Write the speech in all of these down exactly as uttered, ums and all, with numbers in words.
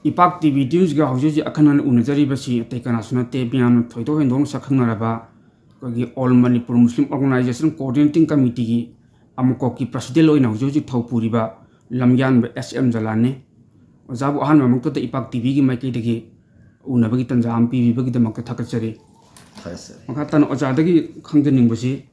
ꯏꯄꯥꯛ T V ꯅ꯭ꯌꯨꯁꯀ ꯍꯧꯖꯤꯛ ꯍꯧꯖꯤꯛ ꯑꯈꯟꯅꯅ ꯎꯅꯖꯔꯤꯕꯁꯤ ꯑꯇꯩ ꯀꯅꯥꯁꯨ ꯅꯠꯇꯦ, ꯃꯤꯌꯥꯝꯅ ꯊꯣꯏꯗꯣꯛ ꯍꯦꯟꯗꯣꯛꯅ ꯁꯛ ꯈꯪꯅꯔꯕ ꯑꯩꯈꯣꯏꯒꯤ All Manipur Muslim Organisation Coordinating Committeeꯒꯤ ꯑꯃꯨꯛꯀꯣꯛꯀꯤ president ꯑꯣꯏꯅ ꯍꯧꯖꯤꯛ ꯍꯧꯖꯤꯛ ꯊꯧ ꯄꯨꯔꯤꯕ ꯂꯝꯌꯥꯟꯕ ꯑꯦꯁ ꯑꯦꯝ ꯖꯂꯥꯟꯅꯤ꯫ ꯑꯣꯖꯥꯕꯨ ꯑꯍꯥꯟꯕ ꯃꯛꯇꯗ ꯏꯄꯥꯛ ꯇꯤ ꯚꯤꯒꯤ ꯃꯥꯏꯀꯩꯗꯒꯤ ꯎꯅꯕꯒꯤ ꯇꯥꯟꯖꯥ ꯑꯃ ꯄꯤꯕꯤꯕꯒꯤꯗꯃꯛꯇ ꯊꯥꯒꯠꯆꯔꯤ꯫ ꯊꯥꯒꯠꯆꯔꯤ꯫ ꯃꯈꯥ ꯇꯥꯅ ꯑꯣꯖꯥꯗꯒꯤ ꯈꯪꯖꯅꯤꯡꯕꯁꯤ,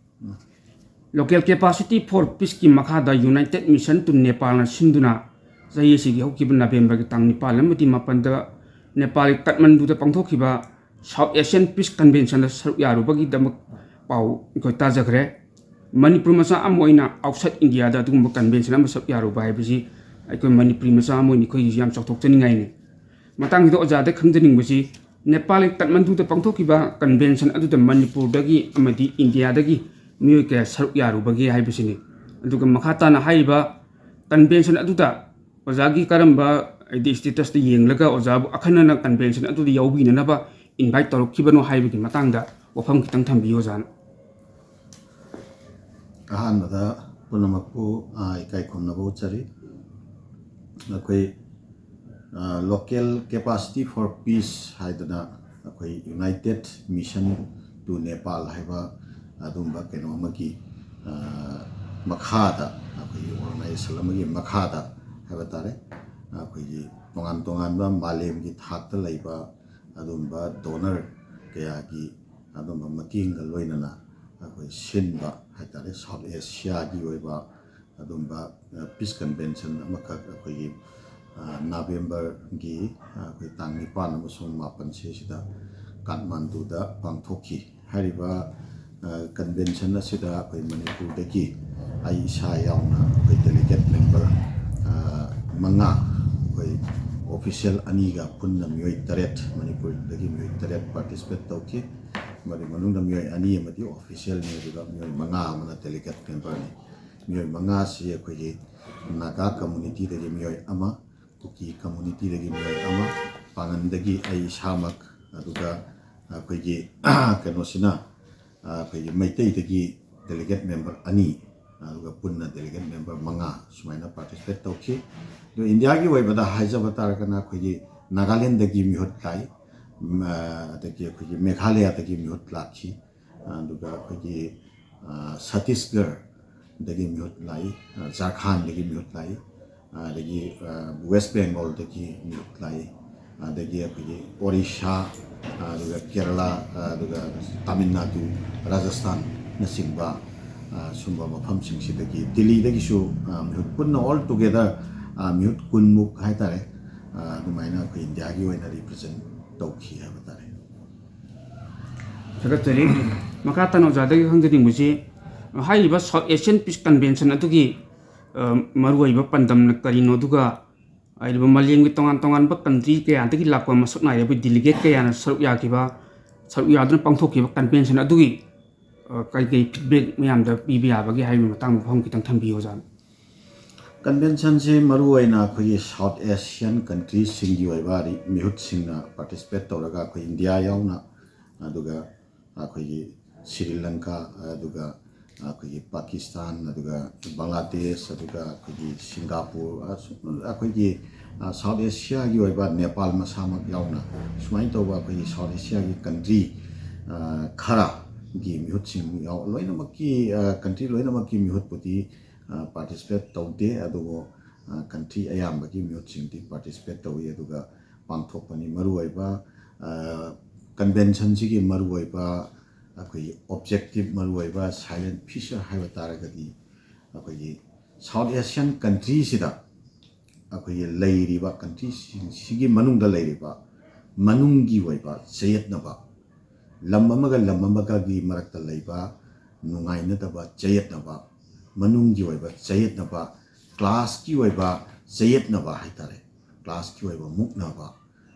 Local Capacity for Peaceꯀꯤ ꯃꯈꯥꯗ United Mission to Nepalꯅ ꯁꯤꯟꯗꯨꯅ ꯆꯍꯤ ꯑꯁꯤꯒꯤ ꯍꯧꯈꯤꯕ ꯅꯕꯦꯝꯕꯔꯒꯤ ꯇꯥꯡ ꯅꯤꯄꯥꯜ ꯑꯃꯗꯤ ꯃꯥꯄꯜꯗ ꯅꯦꯄꯥꯜꯒꯤ ꯀꯥꯊꯃꯟꯗꯨꯗ ꯄꯥꯡꯊꯣꯛꯈꯤꯕ South Asian Peace Conventionꯗ ꯁꯔꯨꯛ ꯌꯥꯔꯨꯕꯒꯤꯗꯃꯛ ꯄꯥꯎ ꯑꯩꯈꯣꯏ ꯇꯥꯖꯈ꯭ꯔꯦ꯫ ꯃꯅꯤꯄꯨꯔ ꯃꯆꯥ ꯑꯃ ꯑꯣꯏꯅ outside Indiaꯗ ꯑꯗꯨꯒꯨꯝꯕ convention ꯑꯃ ꯁꯔꯨꯛ ꯌꯥꯔꯨꯕ ꯍꯥꯏꯕꯁꯤ ꯑꯩꯈꯣꯏ ꯃꯅꯤꯄꯨꯔꯤ ꯃꯆꯥ ꯑꯃ ꯑꯣꯏꯅ ꯑꯩꯈꯣꯏꯒꯤꯁꯨ ꯌꯥꯝ ꯆꯥꯎꯊꯣꯛꯆꯅꯤꯡꯉꯥꯏꯅꯤ꯫ ꯃꯇꯥꯡꯁꯤꯗ ꯑꯣꯖꯥꯗ ꯈꯪꯖꯅꯤꯡꯕꯁꯤ, ꯅꯦꯄꯥꯜꯒꯤ ꯀꯥꯊꯃꯟꯗꯨꯗ ꯄꯥꯡꯊꯣꯛꯈꯤꯕ convention ꯑꯗꯨꯗ ꯃꯅꯤꯄꯨꯔꯗꯒꯤ ꯑꯃꯗꯤ ꯏꯟꯗꯤꯌꯥꯗꯒꯤ ꯃꯤꯑꯣꯏ ꯀꯌꯥ ꯁꯔꯨꯛ ꯌꯥꯔꯨꯕꯒꯦ ꯍꯥꯏꯕꯁꯤꯅꯤ꯫ ꯑꯗꯨꯒ ꯃꯈꯥ ꯇꯥꯅ ꯍꯥꯏꯔꯤꯕ convention ꯑꯗꯨꯗ ꯑꯣꯖꯥꯒꯤ ꯀꯔꯝꯕ, ꯍꯥꯏꯗꯤ, statusꯇ ꯌꯦꯡꯂꯒ ꯑꯣꯖꯥꯕꯨ ꯑꯈꯟꯅꯅ convention ꯑꯗꯨꯗ ꯌꯥꯎꯕꯤꯅꯅꯕ invite ꯇꯧꯔꯛꯈꯤꯕꯅꯣ ꯍꯥꯏꯕꯒꯤ ꯃꯇꯥꯡꯗ ꯋꯥꯐꯝ ꯈꯤꯇꯪ ꯊꯝꯕꯤꯌꯨ ꯑꯣꯖꯥꯅ꯫ ꯑꯍꯥꯟꯕꯗ ꯄꯨꯝꯅꯃꯛꯄꯨ, ꯑ, ꯏꯀꯥꯏ ꯈꯨꯝꯅꯕ ꯎꯠꯆꯔꯤ꯫ ꯑꯩꯈꯣꯏ, ꯑ, Local Capacity for Peace ꯍꯥꯏꯗꯅ ꯑꯩꯈꯣꯏ United Mission to Nepal ꯍꯥꯏꯕ ꯑꯗꯨꯝꯕ ꯀꯩꯅꯣ ꯑꯃꯒꯤ, ꯑ, ꯃꯈꯥꯗ, ꯑꯩꯈꯣꯏꯒꯤ organization ꯑꯃꯒꯤ ꯃꯈꯥꯗ ꯍꯥꯏꯕ ꯇꯥꯔꯦ, ꯑꯩꯈꯣꯏꯒꯤ ꯇꯣꯉꯥꯟ ꯇꯣꯉꯥꯟꯕ ꯃꯥꯂꯦꯝꯒꯤ ꯊꯥꯛꯇ ꯂꯩꯕ ꯑꯗꯨꯝꯕ donor ꯀꯌꯥꯒꯤ ꯑꯗꯨꯝꯕ ꯃꯇꯦꯡꯒ ꯂꯣꯏꯅꯅ ꯑꯩꯈꯣꯏ ꯁꯤꯟꯕ ꯍꯥꯏ ꯇꯥꯔꯦ, South Asiaꯒꯤ ꯑꯣꯏꯕ ꯑꯗꯨꯝꯕ, ꯑ, peace convention ꯑꯃꯈꯛ ꯑꯩꯈꯣꯏꯒꯤ, ꯑ, ꯅꯕꯦꯝꯕꯔꯒꯤ, ꯑ, ꯑꯩꯈꯣꯏ ꯇꯥꯡ ꯅꯤꯄꯥꯟ ꯑꯃꯁꯨꯡ ꯃꯥꯄꯟ ꯁꯤꯁꯤꯗ ꯀꯥꯊꯃꯟꯗꯨꯗ ꯄꯥꯡꯊꯣꯛꯈꯤ꯫ ꯍꯥꯏꯔꯤꯕ, ꯑ, convention ꯑꯁꯤꯗ ꯑꯩꯈꯣꯏ ꯃꯅꯤꯄꯨꯔꯗꯒꯤ ꯑꯩ ꯏꯁꯥ ꯌꯥꯎꯅ ꯑꯩꯈꯣꯏ delegate member, ꯑ, ꯃꯉꯥ, ꯑꯩꯈꯣꯏ official ꯑꯅꯤꯒ ꯄꯨꯟꯅ ꯃꯤꯑꯣꯏ ꯇꯔꯦꯠ, ꯃꯅꯤꯄꯨꯔꯗꯒꯤ ꯃꯤꯑꯣꯏ ꯇꯔꯦꯠ participate ꯇꯧꯈꯤ꯫ ꯃꯗꯨꯒꯤ ꯃꯅꯨꯡꯗ ꯃꯤꯑꯣꯏ ꯑꯅꯤ ꯑꯃꯗꯤ officialꯅꯤ, ꯑꯗꯨꯒ ꯃꯤꯑꯣꯏ ꯃꯉꯥ ꯑꯃꯅ delegate memberꯅꯤ꯫ ꯃꯤꯑꯣꯏ ꯃꯉꯥꯁꯤ ꯑꯩꯈꯣꯏꯒꯤ ꯅꯥꯒꯥ communityꯗꯒꯤ ꯃꯤꯑꯣꯏ ꯑꯃ, ꯀꯨꯀꯤ communityꯗꯒꯤ ꯃꯤꯑꯣꯏ ꯑꯃ, ꯄꯥꯉꯟꯗꯒꯤ ꯑꯩ ꯏꯁꯥꯃꯛ, ꯑꯗꯨꯒ ꯑꯩꯈꯣꯏꯒꯤ ꯀꯩꯅꯣꯁꯤꯅ, ꯑꯩꯈꯣꯏꯒꯤ ꯃꯩꯇꯩꯗꯒꯤ delegate member ꯑꯅꯤ, ꯑꯗꯨꯒ ꯄꯨꯟꯅ ꯗꯦꯂꯤꯒꯦꯠ ꯃꯦꯝꯕꯔ ꯃꯉꯥ ꯁꯨꯃꯥꯏꯅ ꯄꯥꯔꯇꯤꯁꯤꯄꯦꯠ ꯇꯧꯈꯤ꯫ ꯑꯗꯣ ꯏꯟꯗꯤꯌꯥꯒꯤ ꯑꯣꯏꯕꯗ ꯍꯥꯏꯖꯕ ꯇꯥꯔꯒꯅ ꯑꯩꯈꯣꯏꯒꯤ ꯅꯥꯒꯥꯂꯦꯟꯗꯒꯤ ꯃꯤꯍꯨꯠ ꯂꯥꯛꯏ, ꯎꯝ, ꯑ, ꯑꯗꯒꯤ ꯑꯩꯈꯣꯏꯒꯤ ꯃꯦꯘꯥꯂꯌꯥꯗꯒꯤ ꯃꯤꯍꯨꯠ ꯂꯥꯛꯈꯤ, ꯑꯗꯨꯒ ꯑꯩꯈꯣꯏꯒꯤ, ꯑ, ꯁꯇꯤꯁꯒꯔꯗꯒꯤ ꯃꯤꯍꯨꯠ ꯂꯥꯛꯏ, ꯑ, ꯖꯥꯔꯈꯥꯟꯗꯒꯤ ꯃꯤꯍꯨꯠ ꯂꯥꯛꯏ, ꯑꯗꯒꯤ, ꯑ, ꯋꯦꯁ ꯕꯦꯡꯒꯣꯜꯗꯒꯤ ꯃꯤꯍꯨꯠ ꯂꯥꯛꯏ, ꯑꯗꯒꯤ ꯑꯩꯈꯣꯏꯒꯤ ꯑꯣꯔꯤꯁꯥ, ꯑꯗꯨꯒ ꯀꯦꯔꯂꯥ, ꯑꯗꯨꯒ ꯇꯥꯃꯤꯜ ꯅꯥꯗꯨ, ꯔꯥꯖꯁꯊꯥꯟꯅꯆꯤꯡꯕ, ꯑ, ꯁꯨꯝꯕ ꯃꯐꯝꯁꯤꯡꯁꯤꯗꯒꯤ, ꯗꯤꯜꯂꯤꯗꯒꯤꯁꯨ, ꯑ, ꯃꯤꯍꯨꯠ ꯄꯨꯟꯅ all together, ꯑ, ꯃꯤꯍꯨꯠ ꯀꯨꯟꯃꯨꯛ ꯍꯥꯏꯇꯥꯔꯦ, ꯑ, ꯑꯗꯨꯃꯥꯏꯅ ꯑꯩꯈꯣꯏ ꯏꯟꯗꯤꯌꯥꯒꯤ ꯑꯣꯏꯅ ꯔꯤꯄ꯭ꯔꯖꯦꯟ ꯇꯧꯈꯤ ꯍꯥꯏꯕ ꯇꯥꯔꯦ꯫ ꯊꯥꯒꯠꯆꯔꯤ꯫ ꯃꯈꯥ ꯇꯥꯅ ꯑꯣꯖꯥꯗꯒꯤ ꯈꯪꯖꯅꯤꯡꯕꯁꯤ, ꯍꯥꯏꯔꯤꯕ ꯁꯥꯎꯠ ꯑꯦꯁꯤꯌꯥꯟ ꯄꯤꯁ ꯀꯟꯚꯦꯟꯁꯟ ꯑꯗꯨꯒꯤ, ꯑ, ꯃꯔꯨꯑꯣꯏꯕ ꯄꯥꯟꯗꯝꯅ ꯀꯔꯤꯅꯣ, ꯑꯗꯨꯒ ꯍꯥꯏꯔꯤꯕ ꯃꯥꯂꯦꯝꯒꯤ ꯇꯣꯉꯥꯟ ꯇꯣꯉꯥꯟꯕ ꯀꯟꯇ꯭ꯔꯤ ꯀꯌꯥꯗꯒꯤ ꯂꯥꯛꯄ ꯃꯁꯛ ꯅꯥꯏꯔꯕ ꯗꯦꯂꯤꯒꯦꯠ ꯀꯌꯥꯅ ꯁꯔꯨꯛ ꯌꯥꯈꯤꯕ, ꯁꯔꯨꯛ ꯌꯥꯗꯨꯅ ꯄꯥꯡꯊꯣꯛꯈꯤꯕ ꯀꯟꯚꯦꯟꯁꯟ ꯑꯗꯨꯒꯤ, ꯑ, ꯀꯔꯤ ꯀꯔꯤ ꯐꯤꯗꯕꯦꯛ ꯃꯌꯥꯝꯗ ꯄꯤꯕ ꯌꯥꯕꯒꯦ ꯍꯥꯏꯕꯒꯤ ꯃꯇꯥꯡꯗ ꯋꯥꯐꯝ ꯈꯤꯇꯪ ꯊꯝꯕꯤꯌꯨ, ꯑꯣꯖꯥ꯫ ꯀꯟꯚꯦꯟꯁꯟꯁꯦ ꯃꯔꯨꯑꯣꯏꯅ ꯑꯩꯈꯣꯏꯒꯤ ꯁꯥꯎꯠ ꯑꯦꯁꯤꯌꯥꯟ ꯀꯟꯇ꯭ꯔꯤꯁꯤꯡꯒꯤ ꯑꯣꯏꯕ ꯔꯤ-, ꯃꯤꯍꯨꯠꯁꯤꯡꯅ ꯄꯥꯔꯇꯤꯁꯤꯄꯦꯠ ꯇꯧꯔꯒ, ꯑꯩꯈꯣꯏ ꯏꯟꯗꯤꯌꯥ ꯌꯥꯎꯅ, ꯑꯗꯨꯒ ꯑꯩꯈꯣꯏꯒꯤ ꯁ꯭ꯔꯤ ꯂꯪꯀꯥ, ꯑꯗꯨꯒ ꯑꯩꯈꯣꯏꯒꯤ ꯄꯥꯀꯤꯁꯇꯥꯟ, ꯑꯗꯨꯒ ꯕꯪꯒ꯭ꯂꯥꯗꯦꯁ, ꯑꯗꯨꯒ ꯑꯩꯈꯣꯏꯒꯤ ꯁꯤꯡꯒꯥꯄꯨꯔ, ꯑꯁꯨꯝ ꯑꯩꯈꯣꯏꯒꯤ, ꯑ, ꯁꯥꯎꯠ ꯑꯦꯁꯤꯌꯥꯒꯤ ꯑꯣꯏꯕ ꯅꯦꯄꯥꯜ ꯃꯁꯥꯃꯛ ꯌꯥꯎꯅ, ꯁꯨꯃꯥꯏꯅ ꯇꯧꯕ ꯑꯩꯈꯣꯏꯒꯤ ꯁꯥꯎꯠ ꯑꯦꯁꯤꯌꯥꯒꯤ ꯀꯟꯇ꯭ꯔꯤ, ꯑ, ꯈꯔꯒꯤ ꯃꯤꯍꯨꯠꯁꯤꯡ ꯌꯥꯎ-, ꯂꯣꯏꯅꯃꯛꯀꯤ, ꯑ, ꯀꯟꯇ꯭ꯔꯤ ꯂꯣꯏꯅꯃꯛꯀꯤ ꯃꯤꯍꯨꯠꯄꯨꯗꯤ, ꯑ, ꯄꯥꯔꯇꯤꯁꯤꯄꯦꯠ ꯇꯧꯗꯦ, ꯑꯗꯨꯕꯨ, ꯑ, ꯀꯟꯇ꯭ꯔꯤ ꯑꯌꯥꯝꯕꯒꯤ ꯃꯤꯍꯨꯠꯁꯤꯡꯗꯤ ꯄꯥꯔꯇꯤꯁꯤꯄꯦꯠ ꯇꯧꯏ꯫ ꯑꯗꯨꯒ ꯄꯥꯡꯊꯣꯛꯄꯅꯤ꯫ ꯃꯔꯨꯑꯣꯏꯕ, ꯑ, ꯀꯟꯚꯦꯟꯁꯟꯁꯤꯒꯤ ꯃꯔꯨꯑꯣꯏꯕ ꯑꯩꯈꯣꯏꯒꯤ ꯑꯣꯕꯖꯦꯛꯇꯤꯞ, ꯃꯔꯨꯑꯣꯏꯕ ꯁꯥꯏꯂꯦꯟ ꯐꯤꯆꯔ ꯍꯥꯏꯕ ꯇꯥꯔꯒꯗꯤ, ꯑꯩꯈꯣꯏꯒꯤ ꯁꯥꯎꯠ ꯑꯦꯁꯤꯌꯥꯟ ꯀꯟꯇ꯭ꯔꯤꯁꯤꯗ ꯑꯩꯈꯣꯏꯒꯤ ꯂꯩꯔꯤꯕ ꯀꯟꯇ꯭ꯔꯤꯁꯤꯡꯁꯤꯒꯤ ꯃꯅꯨꯡꯗ ꯂꯩꯔꯤꯕ ꯃꯅꯨꯡꯒꯤ ꯑꯣꯏꯕ ꯆꯌꯦꯠꯅꯕ, ꯂꯝ ꯑꯃꯒ ꯂꯝ ꯑꯃꯒꯒꯤ ꯃꯔꯛꯇ ꯂꯩꯕ ꯅꯨꯡꯉꯥꯏꯅꯗꯕ ꯆꯌꯦꯠꯅꯕ, ꯃꯅꯨꯡꯒꯤ ꯑꯣꯏꯕ ꯆꯌꯦꯠꯅꯕ, ꯀ꯭ꯂꯥꯁꯀꯤ ꯑꯣꯏꯕ ꯆꯌꯦꯠꯅꯕ ꯍꯥꯏꯇꯥꯔꯦ, ꯀ꯭ꯂꯥꯁꯀꯤ ꯑꯣꯏꯕ ꯃꯨꯛꯅꯕ,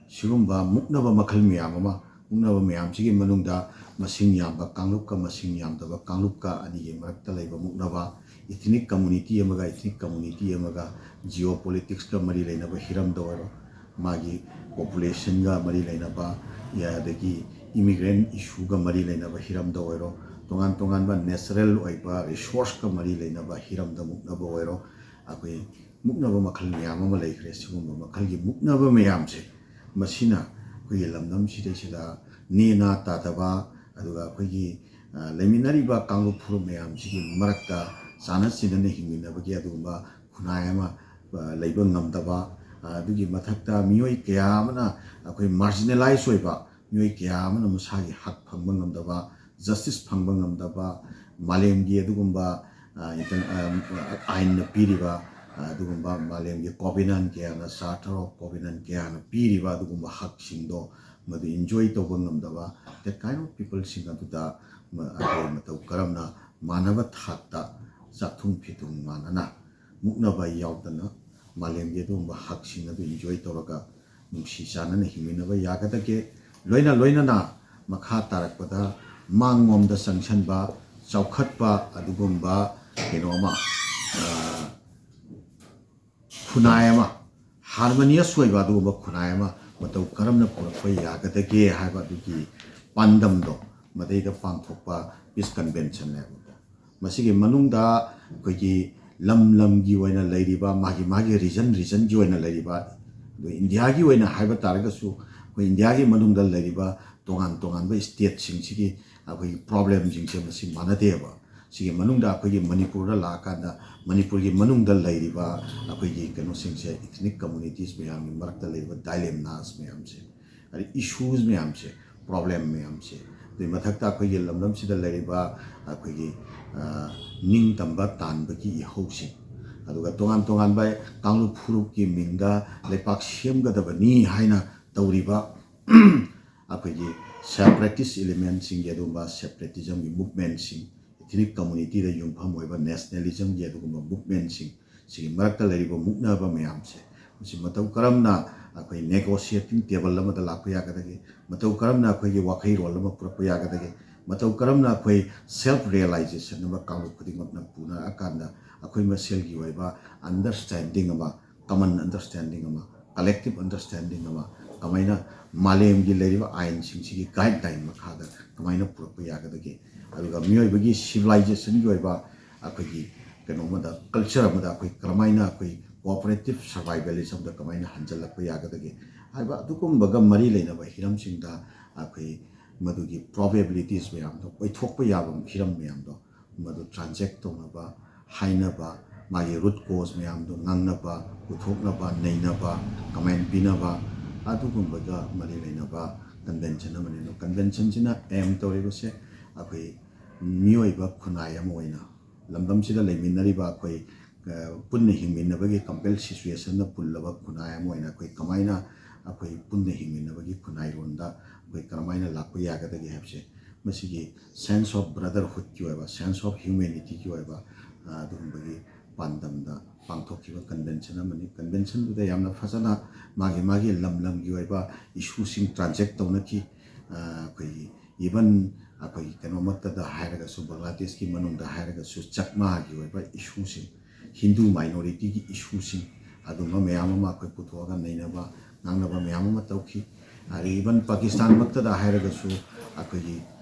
ꯁꯤꯒꯨꯝꯕ ꯃꯨꯛꯅꯕ ꯃꯈꯜ ꯃꯌꯥꯝ ꯑꯃ, ꯃꯨꯛꯅꯕ ꯃꯌꯥꯝꯁꯤꯒꯤ ꯃꯅꯨꯡꯗ ꯃꯁꯤꯡ ꯌꯥꯝꯕ ꯀꯥꯡꯂꯨꯞꯀ ꯃꯁꯤꯡ ꯌꯥꯝꯗꯕ ꯀꯥꯡꯂꯨꯞꯀ ꯑꯅꯤꯒꯤ ꯃꯔꯛꯇ ꯂꯩꯕ ꯃꯨꯛꯅꯕ, ꯏꯊꯅꯤꯛ ꯀꯝꯃꯨꯅꯤꯇꯤ ꯑꯃꯒ ꯏꯊꯅꯤꯛ ꯀꯝꯃꯨꯅꯤꯇꯤ ꯑꯃꯒ, ꯖꯤꯑꯣ ꯄꯣꯂꯤꯇꯤꯛꯁꯀ ꯃꯔꯤ ꯂꯩꯅꯕ ꯍꯤꯔꯝꯗ ꯑꯣꯏꯔꯣ, ꯃꯥꯒꯤ ꯄꯣꯄꯨꯂꯦꯁꯟꯒ ꯃꯔꯤ ꯂꯩꯅꯕ, ꯑꯗꯒꯤ ꯏꯃꯤꯒ꯭ꯔꯦꯟ ꯏꯁꯨꯒ ꯃꯔꯤ ꯂꯩꯅꯕ ꯍꯤꯔꯝꯗ ꯑꯣꯏꯔꯣ, ꯇꯣꯉꯥꯟ ꯇꯣꯉꯥꯟꯕ natural ꯑꯣꯏꯕ resource ꯀ ꯃꯔꯤ ꯂꯩꯅꯕ ꯍꯤꯔꯝꯗ ꯃꯨꯛꯅꯕ ꯑꯣꯏꯔꯣ, ꯑꯩꯈꯣꯏ ꯃꯨꯛꯅꯕ ꯃꯈꯜ ꯃꯌꯥꯝ ꯑꯃ ꯂꯩꯈ꯭ꯔꯦ꯫ ꯁꯤꯒꯨꯝꯕ ꯃꯈꯜꯒꯤ ꯃꯨꯛꯅꯕ ꯃꯌꯥꯝꯁꯦ, ꯃꯁꯤꯅ ꯑꯩꯈꯣꯏꯒꯤ ꯂꯝꯗꯝꯁꯤꯗꯩꯁꯤꯗ ꯅꯦꯅꯥ ꯇꯥꯗꯕ, ꯑꯗꯨꯒ ꯑꯩꯈꯣꯏꯒꯤ, ꯑ, ꯂꯩꯃꯤꯟꯅꯔꯤꯕ ꯀꯥꯡꯂꯨꯞ ꯐꯨꯔꯨꯞ ꯃꯌꯥꯝꯁꯤꯒꯤ ꯃꯔꯛꯇ ꯆꯥꯟꯅ ꯆꯤꯟꯅꯅ ꯍꯤꯡꯃꯤꯟꯅꯕꯒꯤ ꯑꯗꯨꯒꯨꯝꯕ ꯈꯨꯟꯅꯥꯏ ꯑꯃ, ꯑ, ꯂꯩꯕ ꯉꯝꯗꯕ, ꯑ, ꯑꯗꯨꯒꯤ ꯃꯊꯛꯇ ꯃꯤꯑꯣꯏ ꯀꯌꯥ ꯑꯃꯅ ꯑꯩꯈꯣꯏ marginalize ꯑꯣꯏꯕ, ꯃꯤꯑꯣꯏ ꯀꯌꯥ ꯑꯃꯅ ꯃꯁꯥꯒꯤ ꯍꯛ ꯐꯪꯕ ꯉꯝꯗꯕ, justice ꯐꯪꯕ ꯉꯝꯗꯕ, ꯃꯥꯂꯦꯝꯒꯤ ꯑꯗꯨꯒꯨꯝꯕ, ꯑ, inter-, ꯑ, ꯑꯥꯏꯟꯅ ꯄꯤꯔꯤꯕ, ꯑ, ꯑꯗꯨꯒꯨꯝꯕ ꯃꯥꯂꯦꯝꯒꯤ covenant ꯀꯌꯥꯅ, Charter of Covenant ꯀꯌꯥꯅ ꯄꯤꯔꯤꯕ ꯑꯗꯨꯒꯨꯝꯕ ꯍꯛꯁꯤꯡꯗꯣ ꯃꯗꯨ enjoy ꯇꯧꯕ ꯉꯝꯗꯕ, that kind of people ꯁꯤꯡ ꯑꯗꯨꯗ ꯃ-, ꯑꯩꯈꯣꯏ ꯃꯇꯧ ꯀꯔꯝꯅ ꯃꯥꯟꯅꯕ ꯊꯥꯛꯇ ꯆꯥꯛꯊꯨꯡ ꯐꯤꯊꯨꯡ ꯃꯥꯟꯅꯅ ꯃꯨꯛꯅꯕ ꯌꯥꯎꯗꯅ ꯃꯥꯂꯦꯝꯒꯤ ꯑꯗꯨꯒꯨꯝꯕ ꯍꯛꯁꯤꯡ ꯑꯗꯨ enjoy ꯇꯧꯔꯒ ꯅꯨꯡꯁꯤ ꯆꯥꯟꯅꯅ ꯍꯤꯡꯃꯤꯟꯅꯕ ꯌꯥꯒꯗꯒꯦ? ꯂꯣꯏꯅ ꯂꯣꯏꯅꯅ ꯃꯈꯥ ꯇꯥꯔꯛꯄꯗ ꯃꯥꯡꯂꯣꯝꯗ ꯆꯪꯁꯤꯟꯕ, ꯆꯥꯎꯈꯠꯄ ꯑꯗꯨꯒꯨꯝꯕ ꯀꯩꯅꯣ ꯑꯃ, ꯑ, ꯈꯨꯟꯅꯥꯏ ꯑꯃ, harmonious ꯑꯣꯏꯕ ꯑꯗꯨꯒꯨꯝꯕ ꯈꯨꯟꯅꯥꯏ ꯑꯃ ꯃꯇꯧ ꯀꯔꯝꯅ ꯄꯨꯔꯛꯄ ꯌꯥꯒꯗꯒꯦ ꯍꯥꯏꯕ ꯑꯗꯨꯒꯤ ꯄꯥꯟꯗꯝꯗꯣ ꯃꯗꯩꯗ ꯄꯥꯡꯊꯣꯛꯄ peace convention ꯅꯦꯕꯀꯣ꯫ ꯃꯁꯤꯒꯤ ꯃꯅꯨꯡꯗ ꯑꯩꯈꯣꯏꯒꯤ ꯂꯝ ꯂꯝꯒꯤ ꯑꯣꯏꯅ ꯂꯩꯔꯤꯕ, ꯃꯥꯒꯤ ꯃꯥꯒꯤ region regionꯒꯤ ꯑꯣꯏꯅ ꯂꯩꯔꯤꯕ, ꯑꯗꯨ ꯏꯟꯗꯤꯌꯥꯒꯤ ꯑꯣꯏꯅ ꯍꯥꯏꯕ ꯇꯥꯔꯒꯁꯨ ꯑꯩꯈꯣꯏ ꯏꯟꯗꯤꯌꯥꯒꯤ ꯃꯅꯨꯡꯗ ꯂꯩꯔꯤꯕ ꯇꯣꯉꯥꯟ ꯇꯣꯉꯥꯟꯕ stateꯁꯤꯡꯁꯤꯒꯤ ꯑꯩꯈꯣꯏꯒꯤ problemꯁꯤꯡꯁꯦ ꯃꯁꯤ ꯃꯥꯟꯅꯗꯦꯕ꯫ ꯁꯤꯒꯤ ꯃꯅꯨꯡꯗ ꯑꯩꯈꯣꯏꯒꯤ ꯃꯅꯤꯄꯨꯔꯗ ꯂꯥꯛꯑꯀꯥꯟꯗ ꯃꯅꯤꯄꯨꯔꯒꯤ ꯃꯅꯨꯡꯗ ꯂꯩꯔꯤꯕ ꯑꯩꯈꯣꯏꯒꯤ ꯀꯩꯅꯣꯁꯤꯡꯁꯦ, ethnic communities ꯃꯌꯥꯝꯒꯤ ꯃꯔꯛꯇ ꯂꯩꯔꯤꯕ dilemmas ꯃꯌꯥꯝꯁꯦ, ꯑꯗꯩ issues ꯃꯌꯥꯝꯁꯦ, problem ꯃꯌꯥꯝꯁꯦ, ꯑꯗꯨꯒꯤ ꯃꯊꯛꯇ ꯑꯩꯈꯣꯏꯒꯤ ꯂꯝꯗꯝꯁꯤꯗ ꯂꯩꯔꯤꯕ ꯑꯩꯈꯣꯏꯒꯤ, ꯑ, ꯅꯤꯡꯇꯝꯕ ꯇꯥꯟꯕꯒꯤ ꯏꯍꯧꯁꯤꯡ, ꯑꯗꯨꯒ ꯇꯣꯉꯥꯟ ꯇꯣꯉꯥꯟꯕ ꯀꯥꯡꯂꯨꯞ ꯐꯨꯔꯨꯞꯀꯤ ꯃꯤꯡꯗ ꯂꯩꯄꯥꯛ ꯁꯦꯝꯒꯗꯕꯅꯤ ꯍꯥꯏꯅ ꯇꯧꯔꯤꯕ ꯑꯩꯈꯣꯏꯒꯤ separatist elementꯁꯤꯡꯒꯤ ꯑꯗꯨꯒꯨꯝꯕ separatismꯒꯤ movementꯁꯤꯡ, ethnic communityꯗ ꯌꯨꯝꯐꯝ ꯑꯣꯏꯕ nationalismꯒꯤ ꯑꯗꯨꯒꯨꯝꯕ movementꯁꯤꯡ, ꯁꯤꯒꯤ ꯃꯔꯛꯇ ꯂꯩꯔꯤꯕ ꯃꯨꯛꯅꯕ ꯃꯌꯥꯝꯁꯦ, ꯃꯁꯤ ꯃꯇꯧ ꯀꯔꯝꯅ ꯑꯩꯈꯣꯏ negotiating table ꯑꯃꯗ ꯂꯥꯛꯄ ꯌꯥꯒꯗꯒꯦ? ꯃꯇꯧ ꯀꯔꯝꯅ ꯑꯩꯈꯣꯏꯒꯤ ꯋꯥꯈꯩꯔꯣꯜ ꯑꯃ ꯄꯨꯔꯛꯄ ꯌꯥꯒꯗꯒꯦ? ꯃꯇꯧ ꯀꯔꯝꯅ ꯑꯩꯈꯣꯏ self realization ꯑꯃ ꯀꯥꯡꯂꯨꯞ ꯈꯨꯗꯤꯡꯃꯛꯅ ꯄꯨꯅꯔꯛꯑꯀꯥꯟꯗ ꯑꯩꯈꯣꯏ ꯃꯁꯦꯜꯒꯤ ꯑꯣꯏꯕ understanding ꯑꯃ, common understanding ꯑꯃ, collective understanding ꯑꯃ ꯀꯃꯥꯏꯅ ꯃꯥꯂꯦꯝꯒꯤ ꯂꯩꯔꯤꯕ ꯑꯥꯏꯟꯁꯤꯡꯁꯤꯒꯤ guideline ꯃꯈꯥꯗ ꯀꯃꯥꯏꯅ ꯄꯨꯔꯛꯄ ꯌꯥꯒꯗꯒꯦ? ꯑꯗꯨꯒ ꯃꯤꯑꯣꯏꯕꯒꯤ ꯁꯤꯚꯤꯂꯥꯏꯖꯦꯁꯟꯒꯤ ꯑꯣꯏꯕ ꯑꯩꯈꯣꯏꯒꯤ ꯀꯩꯅꯣ ꯑꯃꯗ, ꯀꯜꯆꯔ ꯑꯃꯗ ꯑꯩꯈꯣꯏ ꯀꯔꯝꯍꯥꯏꯅ ꯑꯩꯈꯣꯏ ꯀꯣꯑꯣꯄꯔꯦꯇꯤꯞ ꯁꯔꯚꯥꯏꯚꯦꯂꯤꯖꯝꯗ ꯀꯃꯥꯏꯅ ꯍꯟꯖꯜꯂꯛꯄ ꯌꯥꯒꯗꯒꯦ ꯍꯥꯏꯕ ꯑꯗꯨꯒꯨꯝꯕꯒ ꯃꯔꯤ ꯂꯩꯅꯕ ꯍꯤꯔꯝꯁꯤꯡꯗ ꯑꯩꯈꯣꯏ ꯃꯗꯨꯒꯤ ꯄ꯭ꯔꯣꯕꯦꯕꯤꯂꯤꯇꯤꯁ ꯃꯌꯥꯝꯗꯣ, ꯑꯣꯏꯊꯣꯛꯄ ꯌꯥꯕ ꯍꯤꯔꯝ ꯃꯌꯥꯝꯗꯣ, ꯃꯗꯨ ꯇ꯭ꯔꯥꯟꯖꯦꯛ ꯇꯧꯅꯕ, ꯍꯥꯏꯅꯕ, ꯃꯥꯒꯤ ꯔꯨꯠ ꯀꯣꯖ ꯃꯌꯥꯝꯗꯣ ꯉꯥꯡꯅꯕ, ꯄꯨꯊꯣꯛꯅꯕ, ꯅꯩꯅꯕ, ꯀꯃꯦꯟ ꯄꯤꯅꯕ, ꯑꯗꯨꯒꯨꯝꯕꯒ ꯃꯔꯤ ꯂꯩꯅꯕ ꯀꯟꯚꯦꯟꯁꯟ ꯑꯃꯅꯤ꯫ ꯑꯗꯣ ꯀꯟꯚꯦꯟꯁꯟꯁꯤꯅ ꯑꯦꯝ ꯇꯧꯔꯤꯕꯁꯦ ꯑꯩꯈꯣꯏ ꯃꯤꯑꯣꯏꯕ ꯈꯨꯟꯅꯥꯏ ꯑꯃ ꯑꯣꯏꯅ ꯂꯝꯗꯝꯁꯤꯗ ꯂꯩꯃꯤꯟꯅꯔꯤꯕ ꯑꯩꯈꯣꯏ, ꯑ, ꯄꯨꯟꯅ ꯍꯤꯡꯃꯤꯟꯅꯕꯒꯤ ꯀꯝꯄꯦꯜ ꯁꯤꯆꯨꯋꯦꯁꯟꯗ ꯄꯨꯜꯂꯕ ꯈꯨꯟꯅꯥꯏ ꯑꯃ ꯑꯣꯏꯅ ꯑꯩꯈꯣꯏ ꯀꯃꯥꯏꯅ ꯑꯩꯈꯣꯏ ꯄꯨꯟꯅ ꯍꯤꯡꯃꯤꯟꯅꯕꯒꯤ ꯈꯨꯟꯅꯥꯏꯔꯣꯟꯗ ꯑꯩꯈꯣꯏ ꯀꯔꯝꯍꯥꯏꯅ ꯂꯥꯛꯄ ꯌꯥꯒꯗꯒꯦ ꯍꯥꯏꯕꯁꯦ, ꯃꯁꯤꯒꯤ ꯁꯦꯟꯁ ꯑꯣꯐ ꯕ꯭ꯔꯗꯔꯍꯨꯗꯀꯤ ꯑꯣꯏꯕ, ꯁꯦꯟꯁ ꯑꯣꯐ ꯍ꯭ꯌꯨꯃꯦꯅꯤꯇꯤꯒꯤ ꯑꯣꯏꯕ, ꯑ, ꯑꯗꯨꯒꯨꯝꯕꯒꯤ ꯄꯥꯟꯗꯝꯗ ꯄꯥꯡꯊꯣꯛꯈꯤꯕ ꯀꯟꯚꯦꯟꯁꯟ ꯑꯃꯅꯤ꯫ ꯀꯟꯚꯦꯟꯁꯟꯗꯨꯗ ꯌꯥꯝꯅ ꯐꯖꯅ ꯃꯥꯒꯤ ꯃꯥꯒꯤ ꯂꯝ ꯂꯝꯒꯤ ꯑꯣꯏꯕ ꯏꯁꯨꯁꯤꯡ ꯇ꯭ꯔꯥꯟꯖꯦꯛ ꯇꯧꯅꯈꯤ꯫ ꯑ, ꯑꯩꯈꯣꯏꯒꯤ ꯏꯚꯟ ꯑꯩꯈꯣꯏꯒꯤ ꯀꯩꯅꯣꯃꯛꯇꯗ ꯍꯥꯏꯔꯒꯁꯨ, ꯕꯪꯒ꯭ꯂꯥꯗꯦꯁꯀꯤ ꯃꯅꯨꯡꯗ ꯍꯥꯏꯔꯒꯁꯨ ꯆꯛꯃꯥꯒꯤ ꯑꯣꯏꯕ ꯏꯁꯨꯁꯤꯡ, ꯍꯤꯟꯗꯨ ꯃꯥꯏꯅꯣꯔꯤꯇꯤꯒꯤ ꯏꯁꯨꯁꯤꯡ, ꯑꯗꯨꯝꯕ ꯃꯌꯥꯝ ꯑꯃ ꯑꯩꯈꯣꯏ ꯄꯨꯊꯣꯛꯑꯒ ꯅꯩꯅꯕ, ꯉꯥꯡꯅꯕ ꯃꯌꯥꯝ ꯑꯃ ꯇꯧꯈꯤ꯫ ꯑꯗꯒꯤ ꯏꯚꯟ ꯄꯥꯀꯤꯁꯇꯥꯟꯃꯛꯇꯗ ꯍꯥꯏꯔꯒꯁꯨ ꯑꯩꯈꯣꯏꯒꯤ,